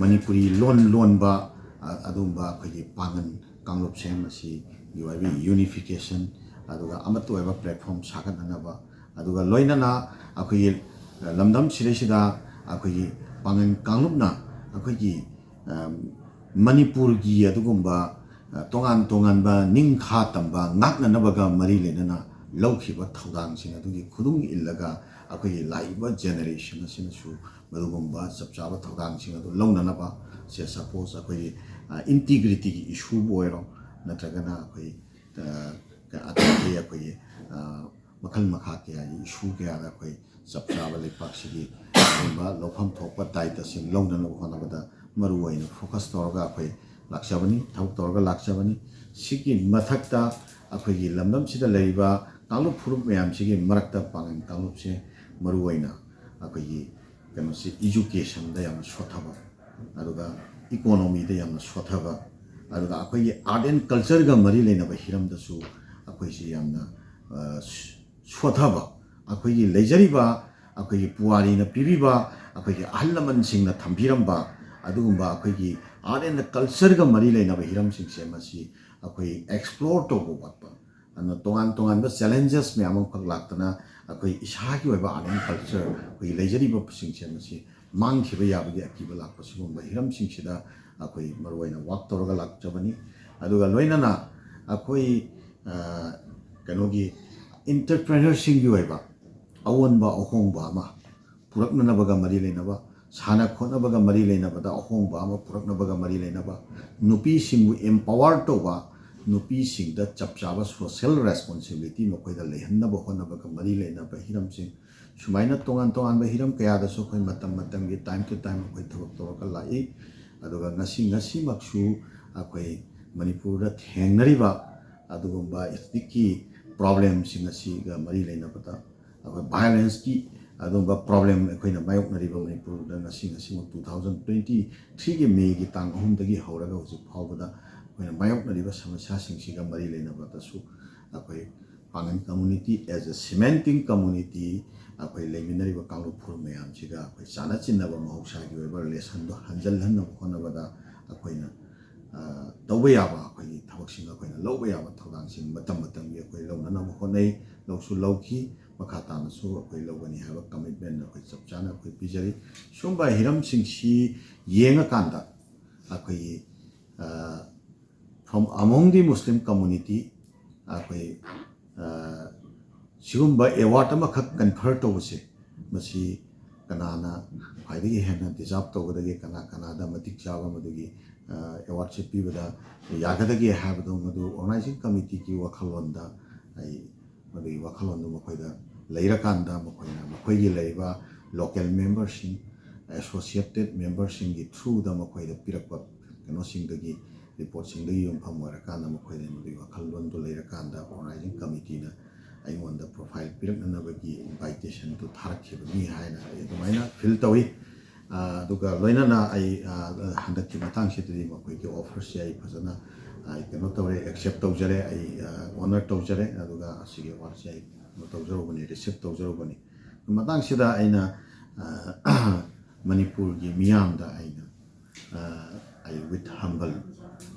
ꯃꯅꯤꯄꯨꯔꯤ ꯂꯣꯟ ꯂꯣꯟꯕ, ꯑ, ꯑꯗꯨꯒꯨꯝꯕ ꯑꯩꯈꯣꯏꯒꯤ ꯄꯥꯉꯜ ꯀꯥꯡꯂꯨꯞꯁꯦ ꯃꯁꯤꯒꯤ ꯑꯣꯏꯕ ꯌꯨꯅꯤꯐꯤꯀꯦꯁꯟ, ꯑꯗꯨꯒ ꯑꯃꯠꯇ ꯑꯣꯏꯕ ꯄ꯭ꯂꯦꯠꯐꯣꯝ ꯁꯥꯒꯠꯅꯅꯕ, ꯑꯗꯨꯒ ꯂꯣꯏꯅꯅ ꯑꯩꯈꯣꯏꯒꯤ, ꯑ, ꯂꯝꯗꯝ ꯁꯤꯗꯩꯁꯤꯗ ꯑꯩꯈꯣꯏꯒꯤ ꯄꯥꯉꯜ ꯀꯥꯡꯂꯨꯞꯅ ꯑꯩꯈꯣꯏꯒꯤ, ꯑ, ꯃꯅꯤꯄꯨꯔꯒꯤ ꯑꯗꯨꯒꯨꯝꯕ, ꯑ, ꯇꯣꯉꯥꯟ ꯇꯣꯉꯥꯟꯕ ꯅꯤꯡꯈꯥ ꯇꯝꯕ ꯉꯥꯛꯅꯅꯕꯒ ꯃꯔꯤ ꯂꯩꯅꯅ ꯂꯧꯈꯤꯕ ꯊꯧꯗꯥꯡꯁꯤꯡ ꯑꯗꯨꯒꯤ ꯈꯨꯗꯨꯡ ꯏꯜꯂꯒ ꯑꯩꯈꯣꯏꯒꯤ ꯂꯥꯛꯏꯕ ꯖꯦꯅꯦꯔꯦꯁꯟ ꯑꯁꯤꯅꯁꯨ ꯃꯗꯨꯒꯨꯝꯕ ꯆꯞ ꯆꯥꯕ ꯊꯧꯗꯥꯡꯁꯤꯡ ꯑꯗꯨ ꯂꯧꯅꯅꯕ, ꯁꯦ ꯁꯄꯣꯁ ꯑꯩꯈꯣꯏꯒꯤ, ꯑ, ꯏꯟꯇꯤꯒ꯭ꯔꯤꯇꯤꯒꯤ ꯏꯁꯨꯕꯨ ꯑꯣꯏꯔꯣ, ꯅꯠꯇ꯭ꯔꯒꯅ ꯑꯩꯈꯣꯏ, ꯑ, ꯑꯇꯩ ꯑꯇꯩ ꯑꯩꯈꯣꯏꯒꯤ, ꯑ, ꯃꯈꯜ ꯃꯈꯥ ꯀꯌꯥꯒꯤ ꯏꯁꯨ ꯀꯌꯥꯗ ꯑꯩꯈꯣꯏ ꯆꯞ ꯆꯥꯕ ꯂꯩꯄꯥꯛꯁꯤꯒꯤ ꯑꯗꯨꯒꯨꯝꯕ ꯂꯧꯐꯝ ꯊꯣꯛꯄ ꯗꯥꯏꯇꯁꯤꯡ ꯂꯧꯅꯅꯕ ꯍꯣꯠꯅꯕꯗ ꯃꯔꯨ ꯑꯣꯏꯅ ꯐꯣꯀꯁ ꯇꯧꯔꯒ ꯑꯩꯈꯣꯏ ꯂꯥꯛꯆꯕꯅꯤ, ꯊꯕꯛ ꯇꯧꯔꯒ ꯂꯥꯛꯆꯕꯅꯤ꯫ ꯁꯤꯒꯤ ꯃꯊꯛꯇ ꯑꯩꯈꯣꯏꯒꯤ ꯂꯝꯗꯝꯁꯤꯗ ꯂꯩꯔꯤꯕ ꯀꯥꯡꯂꯨꯞ ꯐꯨꯔꯨꯞ ꯃꯌꯥꯝꯁꯤꯒꯤ ꯃꯔꯛꯇ ꯄꯥꯉꯟ ꯀꯥꯡꯂꯨꯞꯁꯦ ꯃꯔꯨꯑꯣꯏꯅ ꯑꯩꯈꯣꯏꯒꯤ ꯀꯩꯅꯣꯁꯤ educationꯗ ꯌꯥꯝꯅ ꯁꯣꯠꯊꯕ, ꯑꯗꯨꯒ economyꯗ ꯌꯥꯝꯅ ꯁꯣꯠꯊꯕ, ꯑꯗꯨꯒ ꯑꯩꯈꯣꯏꯒꯤ art and cultureꯒ ꯃꯔꯤ ꯂꯩꯅꯕ ꯍꯤꯔꯝꯗꯁꯨ ꯑꯩꯈꯣꯏꯁꯤ ꯌꯥꯝꯅ, ꯑ, ꯁꯣꯠꯊꯕ, ꯑꯩꯈꯣꯏꯒꯤ ꯂꯩꯖꯔꯤꯕ, ꯑꯩꯈꯣꯏꯒꯤ ꯄꯨꯋꯥꯔꯤꯅ ꯄꯤꯕꯤꯕ, ꯑꯩꯈꯣꯏꯒꯤ ꯑꯍꯜ ꯂꯃꯟꯁꯤꯡꯅ ꯊꯝꯕꯤꯔꯝꯕ ꯑꯗꯨꯒꯨꯝꯕ ꯑꯩꯈꯣꯏꯒꯤ art and cultureꯒ ꯃꯔꯤ ꯂꯩꯅꯕ ꯍꯤꯔꯝꯁꯤꯡꯁꯦ ꯃꯁꯤ ꯑꯩꯈꯣꯏ explore ꯇꯧꯕ ꯋꯥꯠꯄ, ꯑꯗꯨꯅ ꯇꯣꯉꯥꯟ ꯇꯣꯉꯥꯟꯕ challenges ꯃꯌꯥꯝ ꯑꯃꯈꯛ ꯂꯥꯛꯇꯅ ꯑꯩꯈꯣꯏ ꯏꯁꯥꯒꯤ ꯑꯣꯏꯕ art and culture, ꯑꯩꯈꯣꯏꯒꯤ ꯂꯩꯖꯔꯤꯕꯁꯤꯡꯁꯦ ꯃꯁꯤ ꯃꯥꯡꯈꯤꯕ ꯌꯥꯕꯒꯤ ꯑꯀꯤꯕ ꯂꯥꯛꯄ ꯁꯤꯒꯨꯝꯕ ꯍꯤꯔꯝꯁꯤꯡꯁꯤꯗ ꯑꯩꯈꯣꯏ ꯃꯔꯨꯑꯣꯏꯅ work ꯇꯧꯔꯒ ꯂꯥꯛꯆꯕꯅꯤ꯫ ꯑꯗꯨꯒ ꯂꯣꯏꯅꯅ ꯑꯩꯈꯣꯏ, ꯑ, ꯀꯩꯅꯣꯒꯤ entrepreneurꯁꯤꯡꯒꯤ ꯑꯣꯏꯕ ꯑꯑꯣꯟꯕ ꯑꯍꯣꯡꯕ ꯑꯃ ꯄꯨꯔꯛꯅꯅꯕꯒ ꯃꯔꯤ ꯂꯩꯅꯕ, ꯁꯥꯟꯅ ꯈꯣꯠꯅꯕꯒ ꯃꯔꯤ ꯂꯩꯅꯕꯗ ꯑꯍꯣꯡꯕ ꯑꯃ ꯄꯨꯔꯛꯅꯕꯒ ꯃꯔꯤ ꯂꯩꯅꯕ, ꯅꯨꯄꯤꯁꯤꯡꯕꯨ empower ꯇꯧꯕ, ꯅꯨꯄꯤꯁꯤꯡꯗ ꯆꯞ ꯆꯥꯕ social responsibility ꯃꯈꯣꯏꯗ ꯂꯩꯍꯟꯅꯕ ꯍꯣꯠꯅꯕꯒ ꯃꯔꯤ ꯂꯩꯅꯕ ꯍꯤꯔꯝꯁꯤꯡ, ꯁꯨꯃꯥꯏꯅ ꯇꯣꯉꯥꯟ ꯇꯣꯉꯥꯟꯕ ꯍꯤꯔꯝ ꯀꯌꯥꯗꯁꯨ ꯑꯩꯈꯣꯏ ꯃꯇꯝ ꯃꯇꯝꯒꯤ time to time ꯑꯩꯈꯣꯏ ꯊꯕꯛ ꯇꯧꯔꯒ ꯂꯥꯛꯏ꯫ ꯑꯗꯨꯒ ꯉꯁꯤ, ꯉꯁꯤꯃꯛꯁꯨ ꯑꯩꯈꯣꯏ ꯃꯅꯤꯄꯨꯔꯗ ꯊꯦꯡꯅꯔꯤꯕ ꯑꯗꯨꯒꯨꯝꯕ ethnicꯀꯤ problemꯁꯤꯡ ꯑꯁꯤꯒ ꯃꯔꯤ ꯂꯩꯅꯕꯗ ꯑꯩꯈꯣꯏ violenceꯀꯤ ꯑꯗꯨꯒꯨꯝꯕ problem ꯑꯩꯈꯣꯏꯅ ꯃꯥꯌꯣꯛꯅꯔꯤꯕ ꯃꯅꯤꯄꯨꯔꯗ ꯉꯁꯤ, ꯉꯁꯤꯃꯛ two thousand twenty threeꯒꯤ Mayꯒꯤ ꯇꯥꯡ ꯑꯍꯨꯝꯗꯒꯤ ꯍꯧꯔꯒ ꯍꯧꯖꯤꯛ ꯐꯥꯎꯕꯗ ꯑꯩꯈꯣꯏꯅ ꯃꯥꯌꯣꯛꯅꯔꯤꯕ ꯁꯃꯁ꯭ꯌꯥꯁꯤꯡꯁꯤꯒ ꯃꯔꯤ ꯂꯩꯅꯕꯗꯁꯨ ꯑꯩꯈꯣꯏ ꯄꯥꯉꯟ community as a cementing community, ꯑꯩꯈꯣꯏ ꯂꯩꯃꯤꯟꯅꯔꯤꯕ ꯀꯥꯡꯂꯨꯞ ꯐꯨꯔꯨꯞ ꯃꯌꯥꯝꯁꯤꯒ ꯑꯩꯈꯣꯏ ꯆꯥꯟꯅ ꯆꯤꯟꯅꯕ ꯃꯍꯧꯁꯥꯒꯤ ꯑꯣꯏꯕ relationꯗꯣ ꯍꯟꯖꯤꯜꯍꯟꯅꯕ ꯍꯣꯠꯅꯕꯗ ꯑꯩꯈꯣꯏꯅ, ꯑ, ꯇꯧꯕ ꯌꯥꯕ ꯑꯩꯈꯣꯏꯒꯤ ꯊꯕꯛꯁꯤꯡ, ꯑꯩꯈꯣꯏꯅ ꯂꯧꯕ ꯌꯥꯕ ꯊꯧꯗꯥꯡꯁꯤꯡ ꯃꯇꯝ ꯃꯇꯝꯒꯤ ꯑꯩꯈꯣꯏ ꯂꯧꯅꯅꯕ ꯍꯣꯠꯅꯩ, ꯂꯧꯁꯨ ꯂꯧꯈꯤ, ꯃꯈꯥ ꯇꯥꯅꯁꯨ ꯑꯩꯈꯣꯏ ꯂꯧꯒꯅꯤ ꯍꯥꯏꯕ commitment ꯑꯩꯈꯣꯏ ꯆꯞ ꯆꯥꯅ ꯑꯩꯈꯣꯏ ꯄꯤꯖꯔꯤ꯫ ꯁꯨꯝꯕ ꯍꯤꯔꯝꯁꯤꯡꯁꯤ ꯌꯦꯡꯉꯀꯥꯟꯗ ꯑꯩꯈꯣꯏꯒꯤ, ꯑ, from among the Muslim community ꯑꯩꯈꯣꯏ, ꯑ, ꯁꯤꯒꯨꯝꯕ award ꯑꯃꯈꯛ confer ꯇꯧꯕꯁꯦ, ꯃꯁꯤ ꯀꯅꯥꯅ ꯈ꯭ꯋꯥꯏꯗꯒꯤ ꯍꯦꯟꯅ deserve ꯇꯧꯒꯗꯒꯦ, ꯀꯅꯥ ꯀꯅꯥꯗ ꯃꯇꯤꯛ ꯆꯥꯕ ꯃꯗꯨꯒꯤ, ꯑ, awardꯁꯦ ꯄꯤꯕꯗ ꯌꯥꯒꯗꯒꯦ ꯍꯥꯏꯕꯗꯣ ꯃꯗꯨ organizing committeeꯒꯤ ꯋꯥꯈꯜꯂꯣꯟꯗ ꯑꯩ ꯃꯗꯨꯒꯤ ꯋꯥꯈꯜꯂꯣꯟꯗꯨ ꯃꯈꯣꯏꯗ ꯂꯩꯔꯀꯥꯟꯗ ꯃꯈꯣꯏꯅ ꯃꯈꯣꯏꯒꯤ ꯂꯩꯔꯤꯕ local memberꯁꯤꯡ, associated memberꯁꯤꯡꯒꯤ throughꯗ ꯃꯈꯣꯏꯗ ꯄꯤꯔꯛꯄ ꯀꯩꯅꯣꯁꯤꯡꯗꯒꯤ, ꯔꯤꯄꯣꯔꯠꯁꯤꯡꯗꯒꯤ ꯌꯨꯝꯐꯝ ꯑꯣꯏꯔꯀꯥꯟꯗ ꯃꯈꯣꯏꯗ ꯃꯗꯨꯒꯤ ꯋꯥꯈꯜꯂꯣꯟꯗꯨ ꯂꯩꯔꯀꯥꯟꯗ ꯑꯣꯔꯒꯅꯥꯏꯖꯤꯡ ꯀꯃꯤꯇꯤꯅ ꯑꯩꯉꯣꯟꯗ ꯄ꯭ꯔꯣꯐꯥꯏꯜ ꯄꯤꯔꯛꯅꯅꯕꯒꯤ ꯏꯟꯚꯥꯏꯇꯦꯁꯟꯗꯨ ꯊꯥꯔꯛꯈꯤꯕꯅꯤ ꯍꯥꯏꯅ ꯑꯩ ꯑꯗꯨꯃꯥꯏꯅ ꯐꯤꯜ ꯇꯧꯏ꯫ ꯑꯗꯨꯒ ꯂꯣꯏꯅꯅ ꯑꯩ ꯍꯟꯗꯛꯀꯤ ꯃꯇꯥꯡꯁꯤꯗꯗꯤ ꯃꯈꯣꯏꯒꯤ ꯑꯣꯐꯔꯁꯦ ꯑꯩ ꯐꯖꯅ ꯑꯩ ꯀꯩꯅꯣ ꯇꯧꯔꯦ, ꯑꯦꯛꯁꯦꯞ ꯇꯧꯖꯔꯦ, ꯑꯩ ꯑꯣꯅꯔ ꯇꯧꯖꯔꯦ꯫ ꯑꯗꯨꯒ ꯑꯁꯤꯒꯤ ꯑꯦꯋꯥꯔꯗꯁꯦ ꯑꯩ ꯀꯩꯅꯣ ꯇꯧꯖꯔꯨꯕꯅꯤ, ꯔꯤꯁꯤꯞ ꯇꯧꯖꯔꯨꯕꯅꯤ꯫ ꯃꯇꯥꯡꯁꯤꯗ ꯑꯩꯅ ꯃꯅꯤꯄꯨꯔꯒꯤ ꯃꯤꯌꯥꯝꯗ ꯑꯩꯅ ꯑꯩ with humble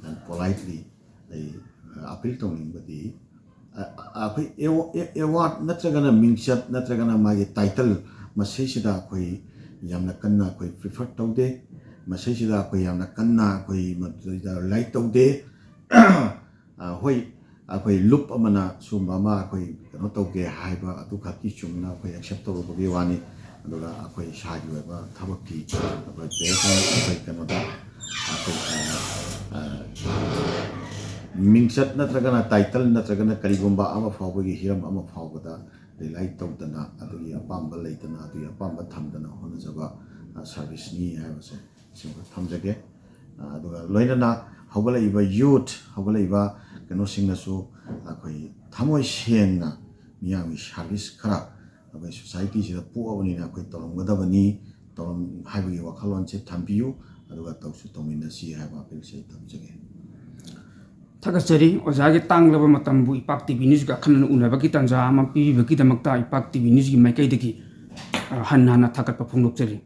and politely ꯑꯩ ꯑꯄꯤꯜ ꯇꯧꯅꯤꯡꯕꯗꯤ, ꯑꯩꯈꯣꯏ ꯑꯦꯋꯥꯔꯗ ꯅꯠꯇ꯭ꯔꯒꯅ ꯃꯤꯡꯆꯠ ꯅꯠꯇ꯭ꯔꯒꯅ ꯃꯥꯒꯤ ꯇꯥꯏꯇꯜ ꯃꯁꯤꯁꯤꯗ ꯑꯩꯈꯣꯏ ꯌꯥꯝꯅ ꯀꯟꯅ ꯑꯩꯈꯣꯏ ꯄ꯭ꯔꯤꯐꯔ ꯇꯧꯗꯦ꯫ ꯃꯁꯤꯁꯤꯗ ꯑꯩꯈꯣꯏ ꯌꯥꯝꯅ ꯀꯟꯅ ꯑꯩꯈꯣꯏ ꯃꯗꯨꯗ ꯔꯤꯂꯥꯏꯠ ꯇꯧꯗꯦ꯫ ꯍꯣꯏ, ꯑꯩꯈꯣꯏ ꯂꯨꯞ ꯑꯃꯅ ꯁꯨꯝꯕ ꯑꯃ ꯑꯩꯈꯣꯏ ꯀꯩꯅꯣ ꯇꯧꯒꯦ ꯍꯥꯏꯕ ꯑꯗꯨꯈꯛꯀꯤ ꯆꯨꯝꯅ ꯑꯩꯈꯣꯏ ꯑꯦꯛꯁꯦꯞ ꯇꯧꯔꯨꯕꯒꯤ ꯋꯥꯅꯤ꯫ ꯑꯗꯨꯒ ꯑꯩꯈꯣꯏ ꯏꯁꯥꯒꯤ ꯑꯣꯏꯕ ꯊꯕꯛꯀꯤ ꯑꯩꯈꯣꯏ ꯄꯦꯔꯦꯟꯁ ꯑꯩꯈꯣꯏ ꯀꯩꯅꯣꯗ ꯑꯩꯈꯣꯏ, ꯑ, ꯑ, ꯃꯤꯡꯆꯠ ꯅꯠꯇ꯭ꯔꯒꯅ ꯇꯥꯏꯇꯜ ꯅꯠꯇ꯭ꯔꯒꯅ ꯀꯔꯤꯒꯨꯝꯕ ꯑꯃ ꯐꯥꯎꯕꯒꯤ ꯍꯤꯔꯝ ꯑꯃ ꯐꯥꯎꯕꯗ ꯔꯤꯂꯥꯏ ꯇꯧꯗꯅ ꯑꯗꯨꯒꯤ ꯑꯄꯥꯝꯕ ꯂꯩꯇꯅ ꯑꯗꯨꯒꯤ ꯑꯄꯥꯝꯕ ꯊꯝꯗꯅ ꯍꯣꯠꯅꯖꯕ, ꯑ, ꯁꯥꯔꯚꯤꯁꯅꯤ ꯍꯥꯏꯕꯁꯦ ꯁꯤꯃꯈꯛ ꯊꯝꯖꯒꯦ꯫ ꯑ, ꯑꯗꯨꯒ ꯂꯣꯏꯅꯅ ꯍꯧꯒꯠꯂꯛꯏꯕ ꯌꯨꯠ, ꯍꯧꯒꯠꯂꯛꯏꯕ ꯀꯩꯅꯣꯁꯤꯡꯅꯁꯨ ꯑꯩꯈꯣꯏ ꯊꯃꯣꯏ ꯁꯦꯡꯅ ꯃꯤꯌꯥꯝꯒꯤ ꯁꯥꯔꯚꯤꯁ ꯈꯔ ꯑꯩꯈꯣꯏ ꯁꯣꯁꯥꯏꯇꯤꯁꯤꯗ ꯄꯣꯛꯑꯕꯅꯤꯅ ꯑꯩꯈꯣꯏ ꯇꯧꯔꯝꯒꯗꯕꯅꯤ, ꯇꯧꯔꯝ-, ꯍꯥꯏꯕꯒꯤ ꯋꯥꯈꯜꯂꯣꯟꯁꯦ ꯊꯝꯕꯤꯌꯨ, ꯑꯗꯨꯒ ꯇꯧꯁꯨ ꯇꯧꯃꯤꯟꯅꯁꯤ ꯍꯥꯏꯕ ꯑꯄꯤꯜꯁꯦ ꯑꯩ ꯊꯝꯖꯒꯦ꯫ ꯊꯥꯒꯠꯆꯔꯤ꯫ ꯑꯣꯖꯥꯒꯤ ꯇꯥꯡꯂꯕ ꯃꯇꯝꯕꯨ ꯏꯄꯥꯛ ꯇꯤ ꯚꯤ ꯅ꯭ꯌꯨꯁꯀ ꯑꯈꯟꯅꯅ ꯎꯅꯕꯒꯤ ꯇꯥꯟꯖꯥ ꯑꯃ ꯄꯤꯕꯤꯕꯒꯤꯗꯃꯛꯇ ꯏꯄꯥꯛ ꯇꯤ ꯚꯤ ꯅ꯭ꯌꯨꯁꯀꯤ ꯃꯥꯏꯀꯩꯗꯒꯤ, ꯑ, ꯍꯟꯅ ꯍꯟꯅ ꯊꯥꯒꯠꯄ ꯐꯣꯡꯗꯣꯛꯆꯔꯤ꯫